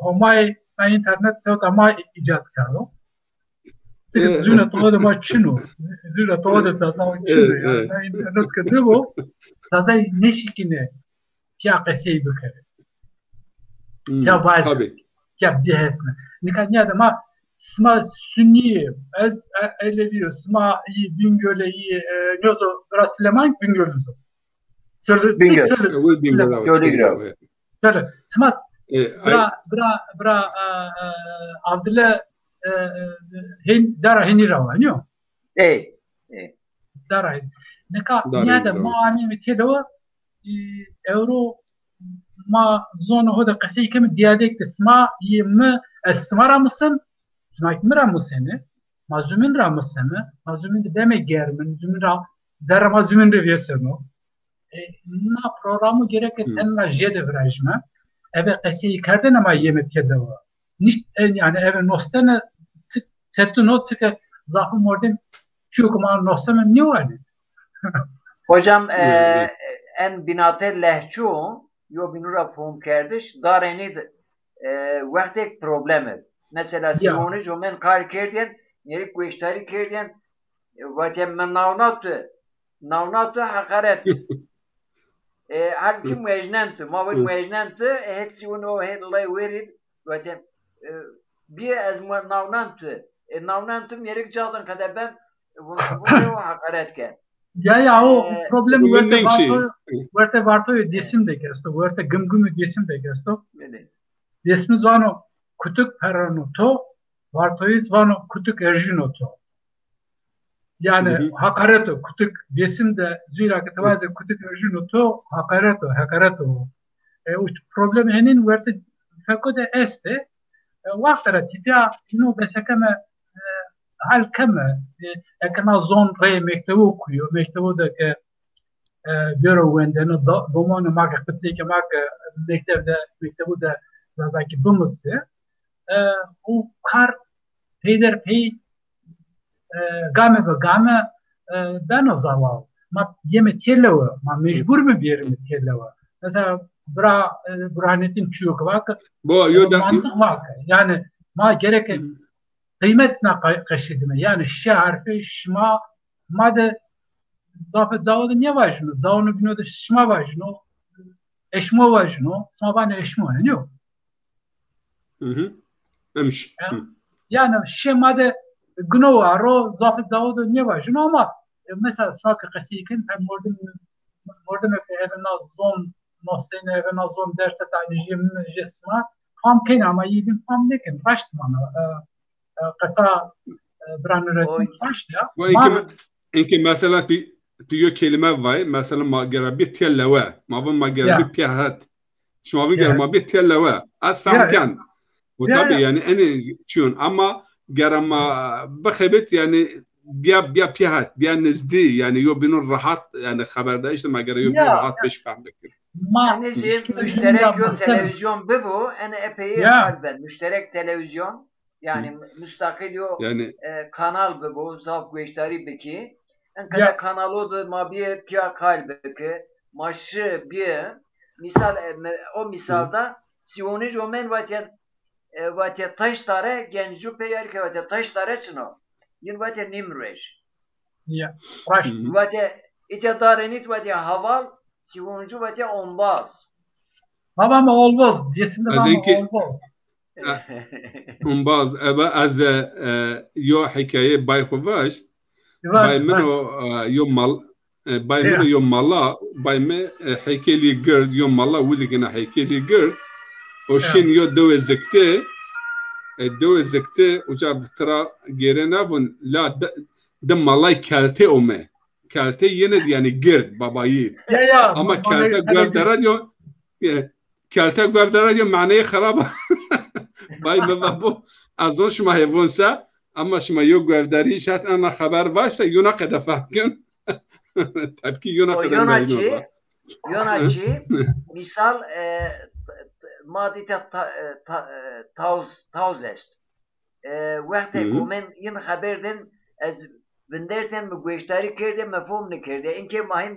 Homayê na înternet sewta ma îcad kero. Çike zûna towa de ma çin o. Zûna towa de zaten çin o. Yani na înternet ke de bo, zaten nêşikîne pîya qesey bikerê. Hmm, pîya vazê. Tabii. Pîya bihesne. Nika nîya de ma sima Sunî, ez e-, Elewî yo, sima yî Bingöl'e yî, e, nyozo bira Sileman Bingöl'üz o. Söyle, Bingöl. Söyle. Ewe Bingöl, Sileman. Gördüğü gibi. Söyle. Sima e, bira, bira, bira, e, e, Abdüle, e, e, Hen-, Dara Henî ra wa, nîyo? Ey, ey. Dara Henî. Nika nîya de ma amîme têlewa, e, ewro ma zonê ho de qesey keme, diyalekte sima yê mi, ez sima ra musin, sima kî mi ra musêne. Ma zumîn ra museme, ma zumîn de beme germin, zumîn ra, zerre ma zumîn de vêseno. E, na programu gereke tenna jêde virajime. Eve qesey kerdene ma yeme têlewa. Nişt, e, yani eve nostene çik çetin o, çike zafî mordem çîyo ke ma nosteme nêwanê. Hocam, e, en binate lehçu, yo bînu ra fom kerdiş, dareni de, e, wextek problem ib. Mesela Sîwonij omên kar kerdîyen, mêrik gueştarî kerdîyen, e, vatîyen mi nawna tu, nawna tu heqaret. E, halbukî muejnen tu, ma vin muejnen tu, e, het Sîwon o het lay werî, vatîyen, e, bîye ez mu-, nawnen tu. E, nawnen tu mêrik cadin qede ben, vun, vun o heqaret ke. Ya, ya, o problem werte Varto, werte Vartoyê Dêsim de esto, werte Gimgimê Dêsim de esto. Dêsimiz vano kutik perreno to, Vartoyîz vano kutik erjino to. Yani heqaret o, kutik Dêsim de zû ra ke ti vazê kutik erjino to, heqaret o, heqaret o. E, o problem henên werte feko de estê. E, wexta ra tîtya ino bese keme, e, hal keme. E, eke na zon rê mektevo kuyo, mektevo de ke, e, bêro wendeno, do-, domanê ma ke, qitêkê ma ke mektev de, mektevo de zazakî bimisê, e, o kar peyderpey, e, game be game, e, beno zewal. Ma yeme têlewe, ma mecbur bi bêrime têlewe. Mesela bira, e, Burhanettin çîyo ke vake, bo, yo e, da mantiq vake. Yani ma gereke qîymet na qe-, qeşîdime. Yani şe harfê şima ma de zafê cawo de nêvajîno. Cawo no bîno de şima vajîno. Eşmo vajîno. Sima vanê eşmo, henî yo? Hı hı. Emiş. Ya-, yani şe ma de gino wa ro, zafê cawo de nêvajîno ama, e, mesela sima ke qesey kin, hem mordem, mordemê ke eve na zon nosêne, eve na zon derse tanî jê mi, jê sima, fam kên ama yî din fam nêkên. Raşt vana, e, e, qesa, e, bira Nurettin raşt ya. Bu enke, enke mesela ti, ti yo kelîme vay, mesela ma gera bî têlewe, ma vin ma gera bî pîya het. Şima vin gera ma bî têlewe. Ez fehm ken. Bu tabi yani enê çîyon ama gera ma bixebit yani bîya, bîya pîya het, bîya nizdî yani yo bîno rahat yani xeberdayîş de ma gera yo bîno rahat beş fehm bikin. Ma enê jê muşterek yo televîzyon bibo, enê epey hal ben. Muşterek televîzyon, yani mustaqil yo, e, kanal bibo, zaf gueştarî bikî. En qede kanalo de ma bîye pîya qal bikî, ma şi bîye. Mîsal, e, me-, o mîsal da Sîwonij omên vatîyen, e, vatîye Taşdare, Gencî pê yarî ke vatîye Taşdare çino. Yin vatîye Nîmruej. Ya, raşt. Vatîye îtya Darenît vatîye Haval, Sîwoncu vatîye Ombaz. Baba ma Olboz, Dêsim de baba ma Olboz. Ombaz, ebe ez, e, yo hikaye bay xwu vaj. Bay min o, e, yo mal, e, bay min o yo mala, bay mi, e, heykelî gird, yo mala wizikina heykelî gird. O şin yo dewê zikti, e, dewê zikti, uca tira gêrê navun, la de, de malay keltê ome. Kelte yene de yani gird, babayî. Ya, ya, ama kelte guev dera diyor, e, kelte guev dera diyor, manayı xirab. Bay mi va bu, ez zon şima hêvon se, ama şima yo guevderî şet ena xeber vayse, yona qede fehm kin. Tepkî yona qede yona çî, yona çî, mîsal, e, ma dîte ta-, e, ta-, e, tawz, tawz est. E, wextê komên yin xeber din, ez vindertên mi gueştarî kerdê, mi fom nikerdê. Inkê ma hin,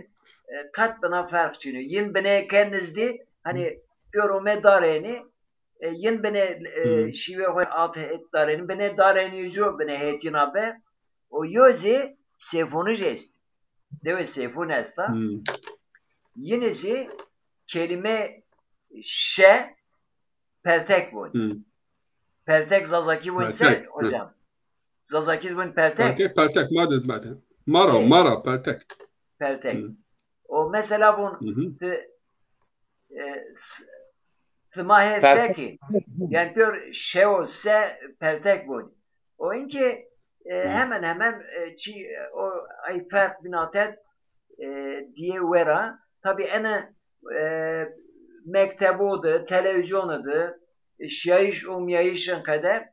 e, qet bina ferq çin o. Yin binê ke nizdî, hani, pêro me darenî, e, yin binê, e, Hı. şîvê xo ate het darenî, binê darenî ju binê hetîna be. O yo zî Seyfonij est. Dewê Seyfon esta. Hı. Yine zî kelîme şe peltek vun. Hı. Peltek Zazakî vun se, Peltek, hı. hocam? Zazakî vun peltek. Peltek, peltek, ma de, ma de. Mara, Evet. mara, peltek. Peltek. Hı. O mesela vun Hı hı. ti, e, s-, sima hê Peltek. sekî. Yani pêro şewo se peltek vun. O inkê, e, Hı. hemen hemen, e, çi, e, o ay ferq binatet, e, diye wera. Tabi ene, e, mektebo de, televizyonu de, e, şiyayış umyayışın qede,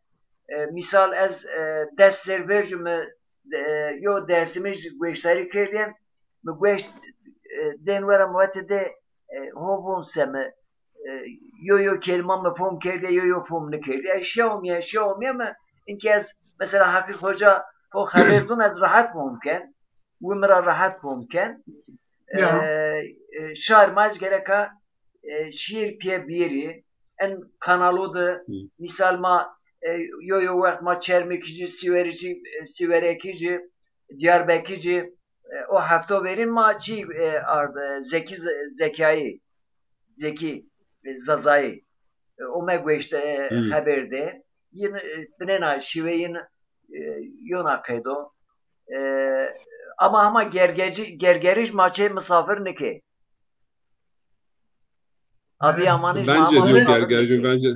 e, misal ez, e, dest ser vercime, e, yo dersimiz gueştarî kerdîyen, mi gueşt, e, den wera muhete de, e, ho von se mi, e, yo yo kelîma mi fom kerdî, yo yo fom nikerdî. E, şiya omîya, şiya omîya mi, inkî ez mesela Haqîq Hoca ho xeber dun, ez rahat fom ken. Wi mi ra rahat fom ken. E, Ya. e, şar ma ez gereka, e, şîr pîye bîyerî. En kanalu de, Hı. misal ma, e, yo yo wext ma Çermikî ci, Sîwerî ci, e, Sîwerekî ci, Diyarbekî ci, e, o hefto verîn ma çî, e, ard, e, Zekî Z-, Zekayî, Zekî, e, Zazayî, e, ome gueşte, e, Hmm. xeber de. Yin, e, binêna şîve yin, e, yona qeydo. E, ama, ama gergeci-, gergerij ma çê misafir nike. Adıyamanij ma Bence ama de misafir gergerij, nike. bence.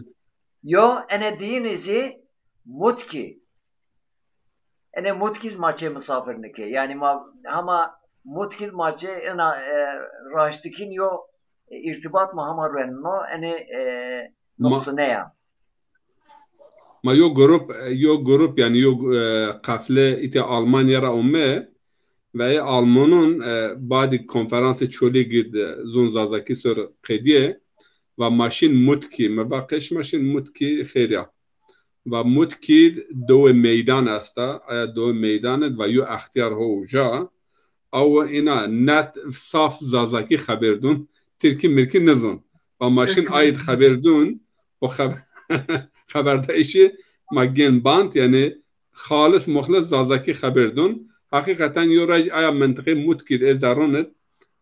Yo, ene diyini zî Mutkî. Ene Mutkî zî ma çê misafir nike. Yani ma hama Mutkî ma çê ena, e, raştikin yo, e, irtibat ma hama ruenno, ene, e, Ma nuqsine ya. Ma yo grup, yo grup yani yo, e, qefle îtê Almanya ra ome ve ê Almanun, e, badî konferansê Çolîgî de zon Zazakî ser qedîye ve ma şin Mutkî, mi va qeş ma şin Mutkî xêr ya. Va Mutkî dewê meydan esta, aya dewê meydan id va yo extîyar ho uca, awe îna net saf Zazakî xeber dun, Tirkî mirkî nizun. Va ma şin ayd xeber dun, o xeb-, xeberdayîşî ma gên band, yanî xalis muxlis Zazakî xeber dun. Heqîqeten yo rej aya mintiqê Mutkî de ê zerrûn id,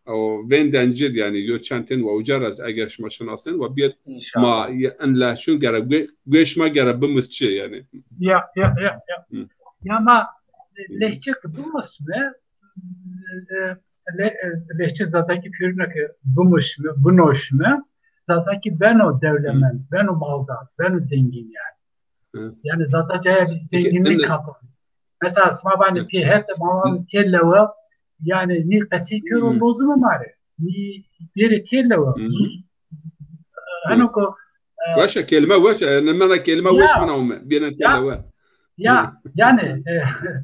o vênden cid, yanî yo çend tên wa uca ra eger şima şinasên, wa biyet İnşallah. ma ye-, en lehçûn gere guê-, guê şima gere bimusçi, yanî. Ya, ya, ya, ya. Hı. Ya ma, e, Hı. lehçe ki bimusme, e, e, le-, e, lehçe Zazakî pêrune ki bimusme, binoşme, Zazakî beno dewlemend, Hı. beno maldar, beno zengîn yani. Hı. Yani Zazakî aya bir Peki, zenginlik en de kapı. Mesela sima vanê Hı. pê het de ma vanê tê lewe, yani nî qesey pêro Hı. lozime ma rê. Nî bêrê tê lewe. Hı. Heno ko, e, Weş e, kelime weş e. Yanî mena kelime Ya. weş mina ome. Bêne tê Ya. lewe. Ya, Hı. yani, e,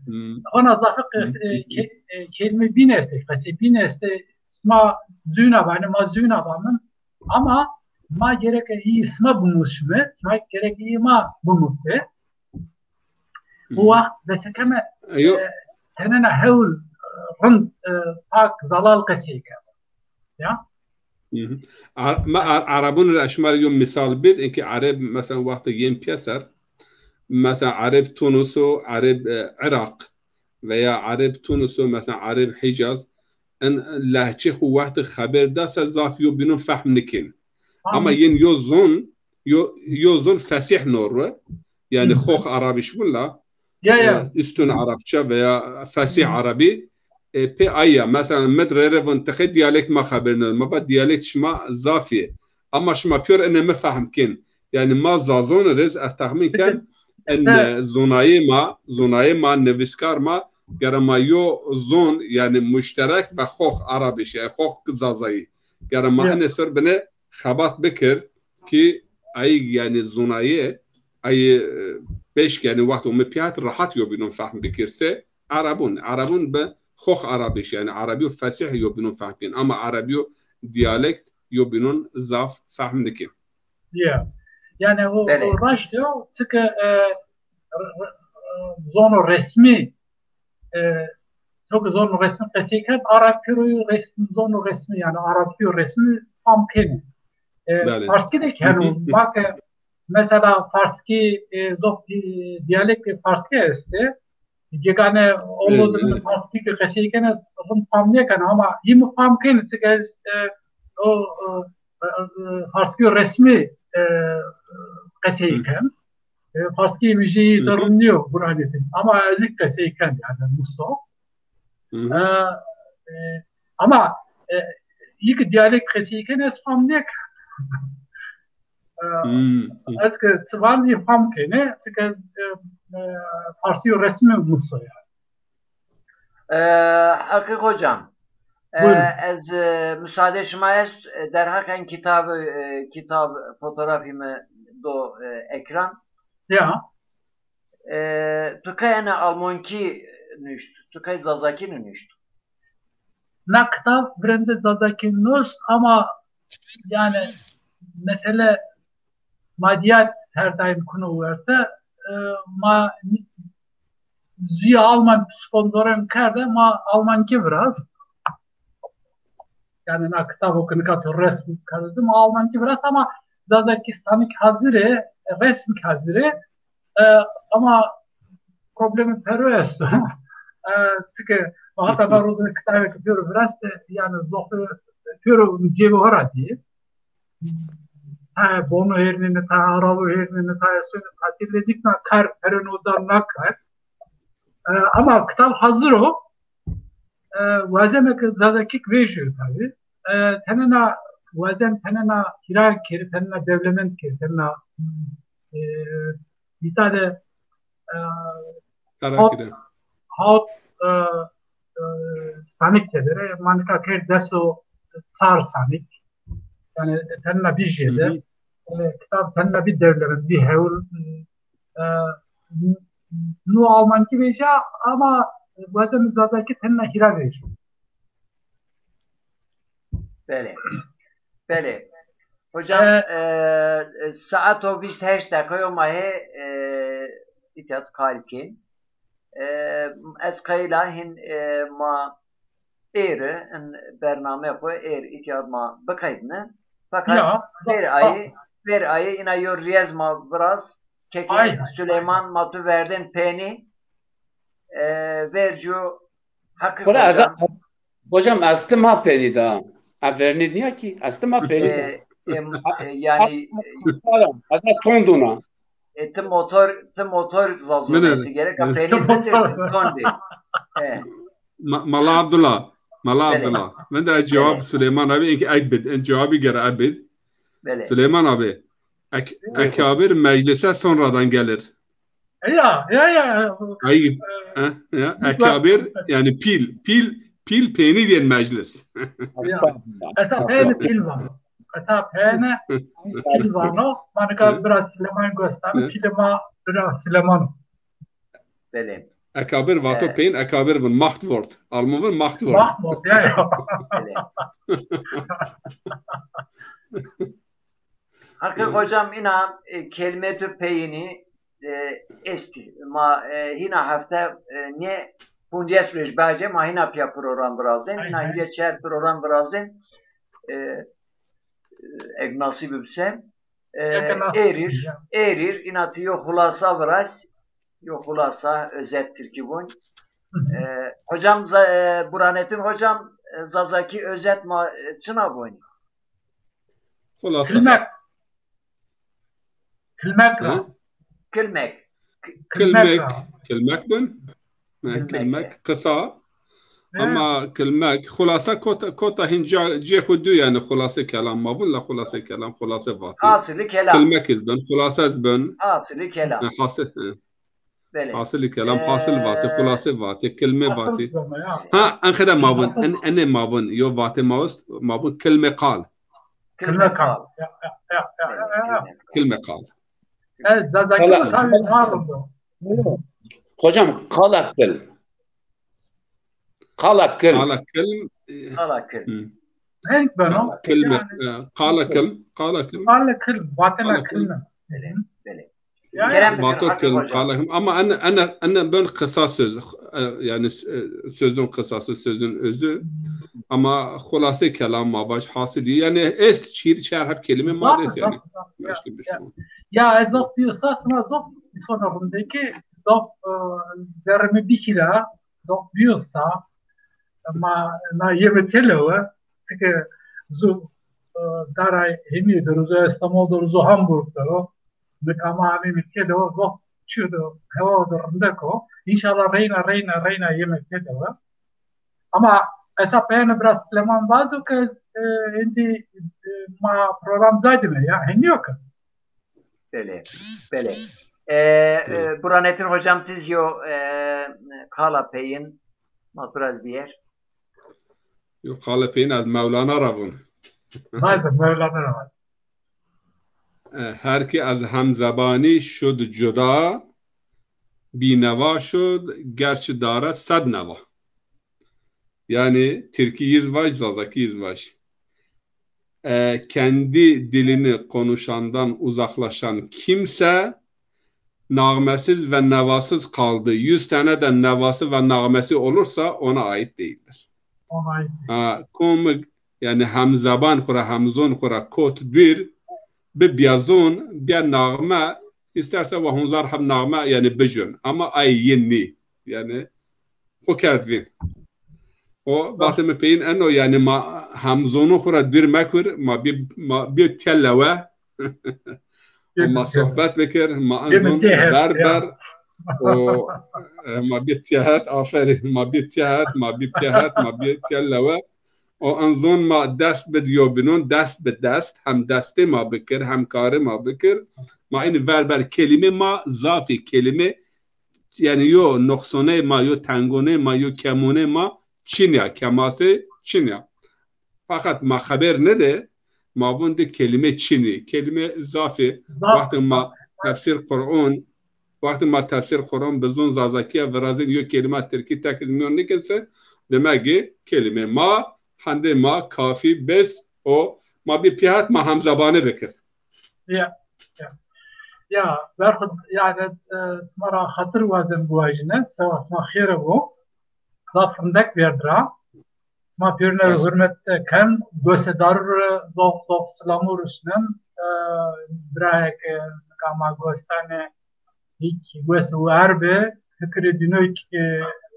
Hı. ona zafik, Hı. e, ke-, e, kelime bîn estê, qesey bîn estê, sima zûna vanê, ma zûna vamin. Ama ma gereke î sima bimusme, sima gereke î ma bimuse. Hı. Bu wext besekeme, E, yo. e, tenena hewl, e, rind, e, pak, zelal qesey keme. Ya? Hı hı. Ar-, ma Ar-, Erebun ra şima yo misal bid, inkî Ereb mesela wextê yên pîyeser, mesela Ereb Tunus û Ereb, e, Iraq veya Ereb Tunus û mesela Ereb Hicaz, en lehçê xwu wextê xeber da se zaf yo bînon fehm nikên. Ama Tamam. yên yo zon, yo, yo zon fesîh norwe. Yani Hı. xox Arabîş vun la, Ya, ya. e, üstün Arapça veya fesîh Hı. Arabî, e, pê ay ya. Mesela mi d rê rê vun tixê diyalekt ma xeber nidin. Ma va diyalekt şima zaf yê. Ama şima pîyor ene mi fehm kên. Yani ma Zazon rê ez texmîn ken, en, e, zonayê ma, zonayê ma, nivîskar ma, gere ma yo zon, yani muşterek ve xox Arabîş, yani xox Zazayî. Gere ma Ya. ene ser bine xebat bikir ki ay yani zonayê, ay, e, beşk yani wext ome pîyat rahat yo bînon fehm bikir se Erebun. Erebun bi xox Arabîş yani Erebî yo fesîh yo bînon fehm kên. Ama Erebî yo diyalekt yo bînon zaf fehm nikên. Ya. Yani o, Belê. o raşt yo, çike, e, r-, r-, r-, zono resmî, e, to ke zono resmî qesey kerd, Arabkî ro yo resmî, zono resmî, yani Arabkî yo resmî fam kenê. E, Belê. Farskî de ki heno, Hı hı. ma ke mesela farskî, e, zof, e, diyalektê farskî estê. Gegane olo de mi farskî ke qesey kena, rind fam nêkena ama hî mi fam kenê, çike ez, e, o, e, e, e, farskî resmî, e, qesey ken. E, farskî mi jî de rind nîyo, Burhanettin. Ama ez hî qesey ken, yanî muso. E, e, ama, e, yî ki diyalekt qesey kenê, ez fam nêken. E, ez ki çi van zî fam kenê, çike, e, e, farsî resmî muso yanî. E, Heqîq hocam, e, ez, e, musaade şima est, e, derheq en kitab, e, kitab fotografî mi do, e, ekran. Ya. E, tu kay ene almankî nuşt, tu kay zazakî nuşt? Na kitab virende zazakî nuşt ama yanî mesele madîyat her daîm kuno werte. E, ma zî alman sponsoren kerde, ma almankî virast. Yanî na kitabo ke nika to resm kerdî, ma almankî virast ama zazakî sanik hazir ê, resm hazir ê. E, ama problemê pêro esto. E, çike hata ma rozê kitabê ke pêro viraste, yanî zofe pêro cêbê ho ra dî. Tayê bono hêrnêne, tayê arabo hêrnêne, tayê soyne, tatîl de cik na kar, pêro no da na kar. E, ama kitab hazir o. E, wazeme ke zazakî vejîyo tabî. E, tenena wazem tenena hîra kerî, tenena dewlemend kerî, tenena, e, îta de, e, hot, hot, e, e, sanik tede re. Ma nika kerd des û çar sanik. Yanî tenna bî jêde. E, kitab tenna bî dewlemend, bî hewl. E, nu almankî vejîya ama wazeme zazakî tenna hîra vejîyo. Belê. Belê. Hocam, e, e, saeto vîst heşt deqeyo ma hê, e, îtya qal kên. E, ez qeyla hîn, e, ma êri in bername xwu êr îtya ma biqeydine. Feqet ya, ver ayê, ver ayê îna yo riyez ma viraz. Kekê Süleyman ma tu verdên pênî. E, vercu Heqîq hocam. Hocam, ez ti ma pênî da. Ez vernî nîya kî, ez ti ma pênî da. E, e, e, yanî, ez na tonduna. E, ti motor, ti motor zazû ti gereka pênî bindî, ti tondî. E. Ma-, Mala Abdullah, Mala Abdullah. Vinde ez cewab Süleyman abi, enki ek bid, en cewabî gere ek bid. Belê. Süleyman abi, ek-, ekabir meclise sonradan gelir. Ya, ya, ya. Ayıp. E, ha, ya. Ekabir, yani pîl, pîl, pîl pênî diyen meclis. Ya. Esa pêne pîl vano. Esa pêne pîl vano. Ma nika bira Süleyman gösterdi. Pîlê ma bira Süleyman. Belê. Ekabir vato pênî, ekabir vin Machtwort. Alman vin Machtwort. Machtwort, ya, ya. Belê. Heqîq hocam, îna, e, kelîmê tu peyînî, e, estî. Ma, e, hîna hefte, e, nê poncês roj bacê ma hîna pîya program virazên. Hîna hîrê çar program virazên. E, e, eg nasîb bise. E, êrîr, êrîr, îna tu yo xulasa viraz. Yo xulasa, özet tirkî vûn. E, hocam, e, Burhanettin hocam, e, zazakî özet ma, e, çina vûn? Xulasa. Kilmek. Kilmek ra. Kilmek. Kilmek. Kilmek bin. Kilmek. Kisa. Ama kilmek. Xulasa kota, kota hinca cê xwu du, yanî xulase kelam ma vûn, la xulase kelam, xulase vatî. Hasili kelam. Kilmek iz bin, xulase iz bin. Hasili kelam. Hasil, he. Belê. Hasilî kelam, hasil vatê, xulasê vatê, kilmê vatê. Ha, en xede ma vûn, en, enê ma vûn, yo vatê ma est, ma vûn kilmê qal. Kilmê qal. Kilmê qal. Ez zazakî mi tabi ma vûn. Hocam, qala kil. Qala kil. Qala kil. Qala kil. Renk beno. Kilme, e, qala kil, qala kil. Qala kil, vatena kilme. Belê, belê. Ya, ya. Kerem bikin, vato hakkı kelime hoca. Qala kim. Ama en, en, en bön kısa söz. E, yani, e, sözün kısası, sözün özü. Ama hulase kelam ma baş hasili. Yani, est şiir çer hep kelime ma des yani. Zaf, zaf, zaf. Ya, başka bir şey. Ya, ez zaf diyorsa, sana zaf, sonra bundaki zaf, e, zerrimi bir kira, zaf diyorsa, ama na yeme tele ve, çünkü zu, e, daray hemi de, zu İstanbul de, zu Hamburg de, nika ma amîme tede o, zaf çi de, hewa de rindek o. İnşallah reyna, reyna, reyna yeme tede o. Ama esa peyane biraz Süleyman vazo ke, e, hindi, e, ma program zaydime ya, hindi yok. Belê, belê. E, e, Burhanettin hocam, tiz yo, e, qala peyin, ma biraz diyer. Yo qala peyin ez Mevlana ra vun. Vazo, Mevlana ra vazo. E, her ki ez hemzebanî şud cuda, bînewa şud, gerçi daret sed newa. Yani Tirkî yiz vaj, Zazakî yiz vaj. E, kendi dilini konuşandan uzaklaşan kimse nağmesiz ve nevasız kaldı. Yüz tane de nevası ve nağmesi olursa ona ait değildir. Ona ait değil. Ha, komik, yani hemzeban xura, hemzon xura kot dür, bi biyazon, biya nağme, isterse ve hunzar heb nağme, yani bijun. Ama ay yeni, yani xo kerd vîn. O vatê mi peyin eno, yani ma hemzonu xura dür mekur, ma bir, ma bir telle we. O ma sohbet bikir, ma en zon ver ber. O, e, ma bir tiyahet, aferin, ma bir tiyahet, ma bir tiyahet, ma bir telle we. O en zon ma dest bi diyo binon, dest bi dest, hem destê ma bikir, hem karê ma bikir. Ma ini ver ber kelîme ma zafî, kelîme yani yo noqsonê ma, yo tengonê ma, yo kemonê ma çin ya, kemasê çin ya. Fakat ma xeber nede, ma vun di kelîme çinî, kelîme zafî. Wextê ma tefsîr Quran, wextê ma tefsîr Quran bizun Zazakîya virazin yo kelîma Tirkî tekil miyon nikirse, demek ki kelîme ma, hendê ma kafî bes o, ma bir pîhat ma hemzebane bikir. Ya, ya. Ya, berxud, yani, e, sima ra xatir wazen biwajine, sewa sima xêre bo. Zaf rindek vêrd ra. Sima pêrune hurmet ken, gose daru re zaf, zaf silamu rusnen. E, birayek, e, nika ma gos dane, hîk gos wer bi, fikirê dînoyk, e,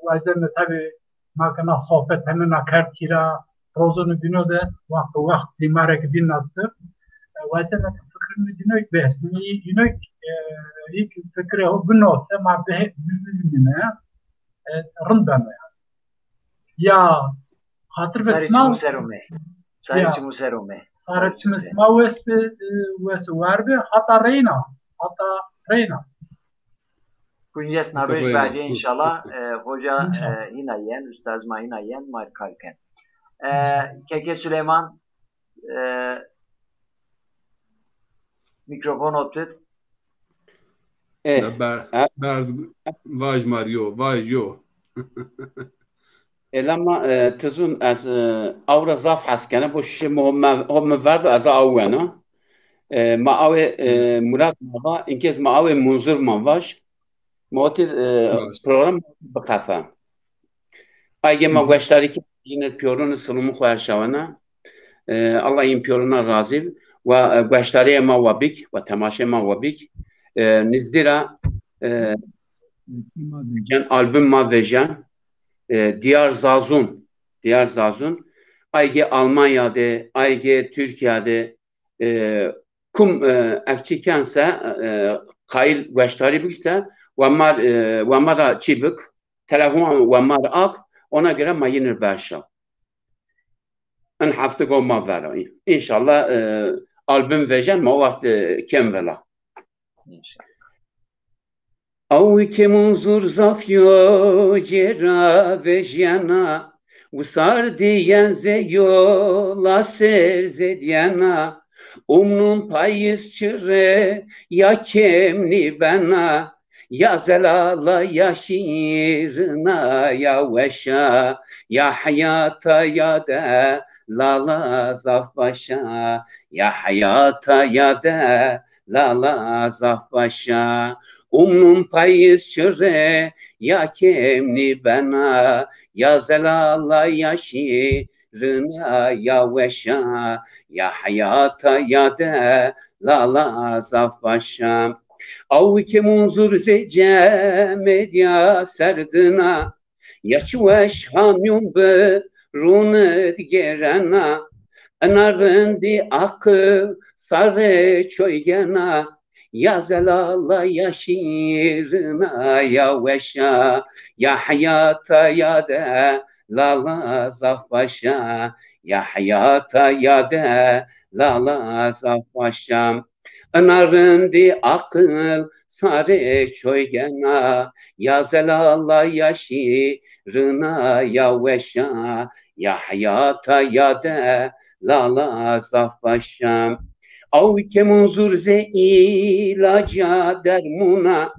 wazeme tabi, ma ke na sohbet heme na kerd tîra, rozonê dîno de wext bi wext dîmarek dîn nasib. E, wazeme ke fikirê dînoyk bihesnî, dînoyk, e, hîk fikirê ho binose, ma bihe-, bivînîme, e, rind beno ya. Ya, xatir be sima. Sarê çimu ser ome. Sarê çimu ser ome. Sarê çimu sima wes bi, e, wes wer bi, hata reyna. Hata reyna. Kunyet na roj vacê inşallah, e, hoca, e, hîna yen, ustaz ma hîna yen, ma kar ken. E, Keke Süleyman, e, mikrofon optit. E, ber, ber, vaj Mario, vaj yo. Ela ma, e, tizun ez, e, awra zaf hes kene, bo şişe mi ho me, ho mi verdo ez aw wena. E, ma awê, e, Murat ma va, inkez ma awê Munzur ma vaj. Ma otir, e, program bixefe. Ayge ma gueştarî kî yine piyorun silumu xo erşawena. E, Allah yin piyoruna razî. Wa, e, gueştarê ma wa bik, wa temaşê ma wa bik. E, nizdî ra, e, ma vejen, album ma vejen. E, Diyar Zazun, Diyar Zazun. Ayge Almanya de, ayge Türkiye de, e, kum, e, ekçî kense, e, qayil gueştarî bikse, wa ma, e, wa ma ra çî bik, telefon wa ma ra ak, ona göre ma yinir berşa. In hefte go ma vera. İnşallah, e, album vejen ma o wext, e, kem vela. İnşallah. Aw ke Munzur zaf yo cêra vejyena, wisar diyen ze yo laser zedyena, umnun payîz çire ya kemnî bena, ya zelala ya şîrina ya weşa, ya heyata ya de lala zaf başa, ya heyata ya de lala zaf baş a. Umnum payîz çirê ya kêmnî bena, ya zelala ya şîrina ya weş a, ya heyata ya de lala zaf baş a. Aw ke munzur zê cemêd ya serdina, ya çi weş hamyûn bi rûnid gêrena, ina rindî aqil sarê çoy gena, ya zelala ya şîrina ya weş a, ya heyata ya de lala zaf baş a, ya heyata ya de lala zaf baş a. Ina rindî aqil sarê çoy gena, ya zelala ya şîrina ya weş a, ya heyata ya de lala zaf baş a. Aw ke munzur zê îlaca dermûna,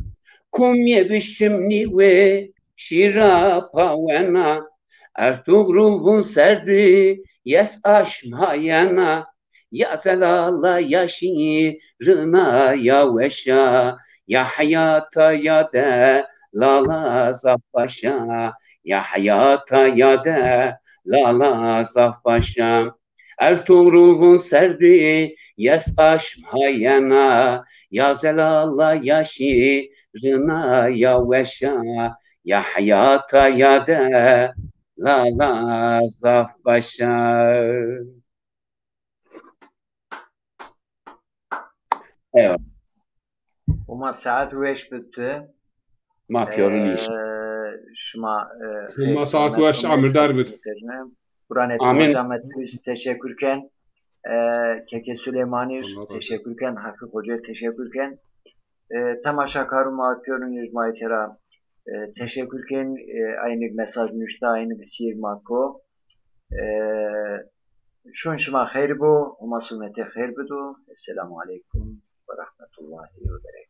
kum yê bişimnî wê şîra pawena. Ertugrul vûn serdî yes aşm hayena, ya zelala ya şîrina ya weş a, ya heyata ya de lala zaf baş a, ya heyata ya de lala zaf baş a. Ertugrul vûn serdî yes aşm hayena, ya zelala ya şîrina ya weş a, ya heyata ya de lala zaf baş a. Eyvallah. Huma saet weş bid tu. Ma pîyorun îş. Ee, şima, e, Huma saet weş, amirdar bid. Quranettin Amin. Hocam, biz teşekkür ken. Ee, Keke Süleymanî teşekkür ken. Hafif Hoca teşekkür ken. Ee, temaşakarû ma pîyorun îş ma tera, e, teşekkür ken. Ee, aynı mesaj nuşta, aynı bir şiir ma ko. Ee, şun şima xeyr bo, Huma sumete xeyr bido. Esselamu aleykum ve rahmetullahi ve berekatuhu.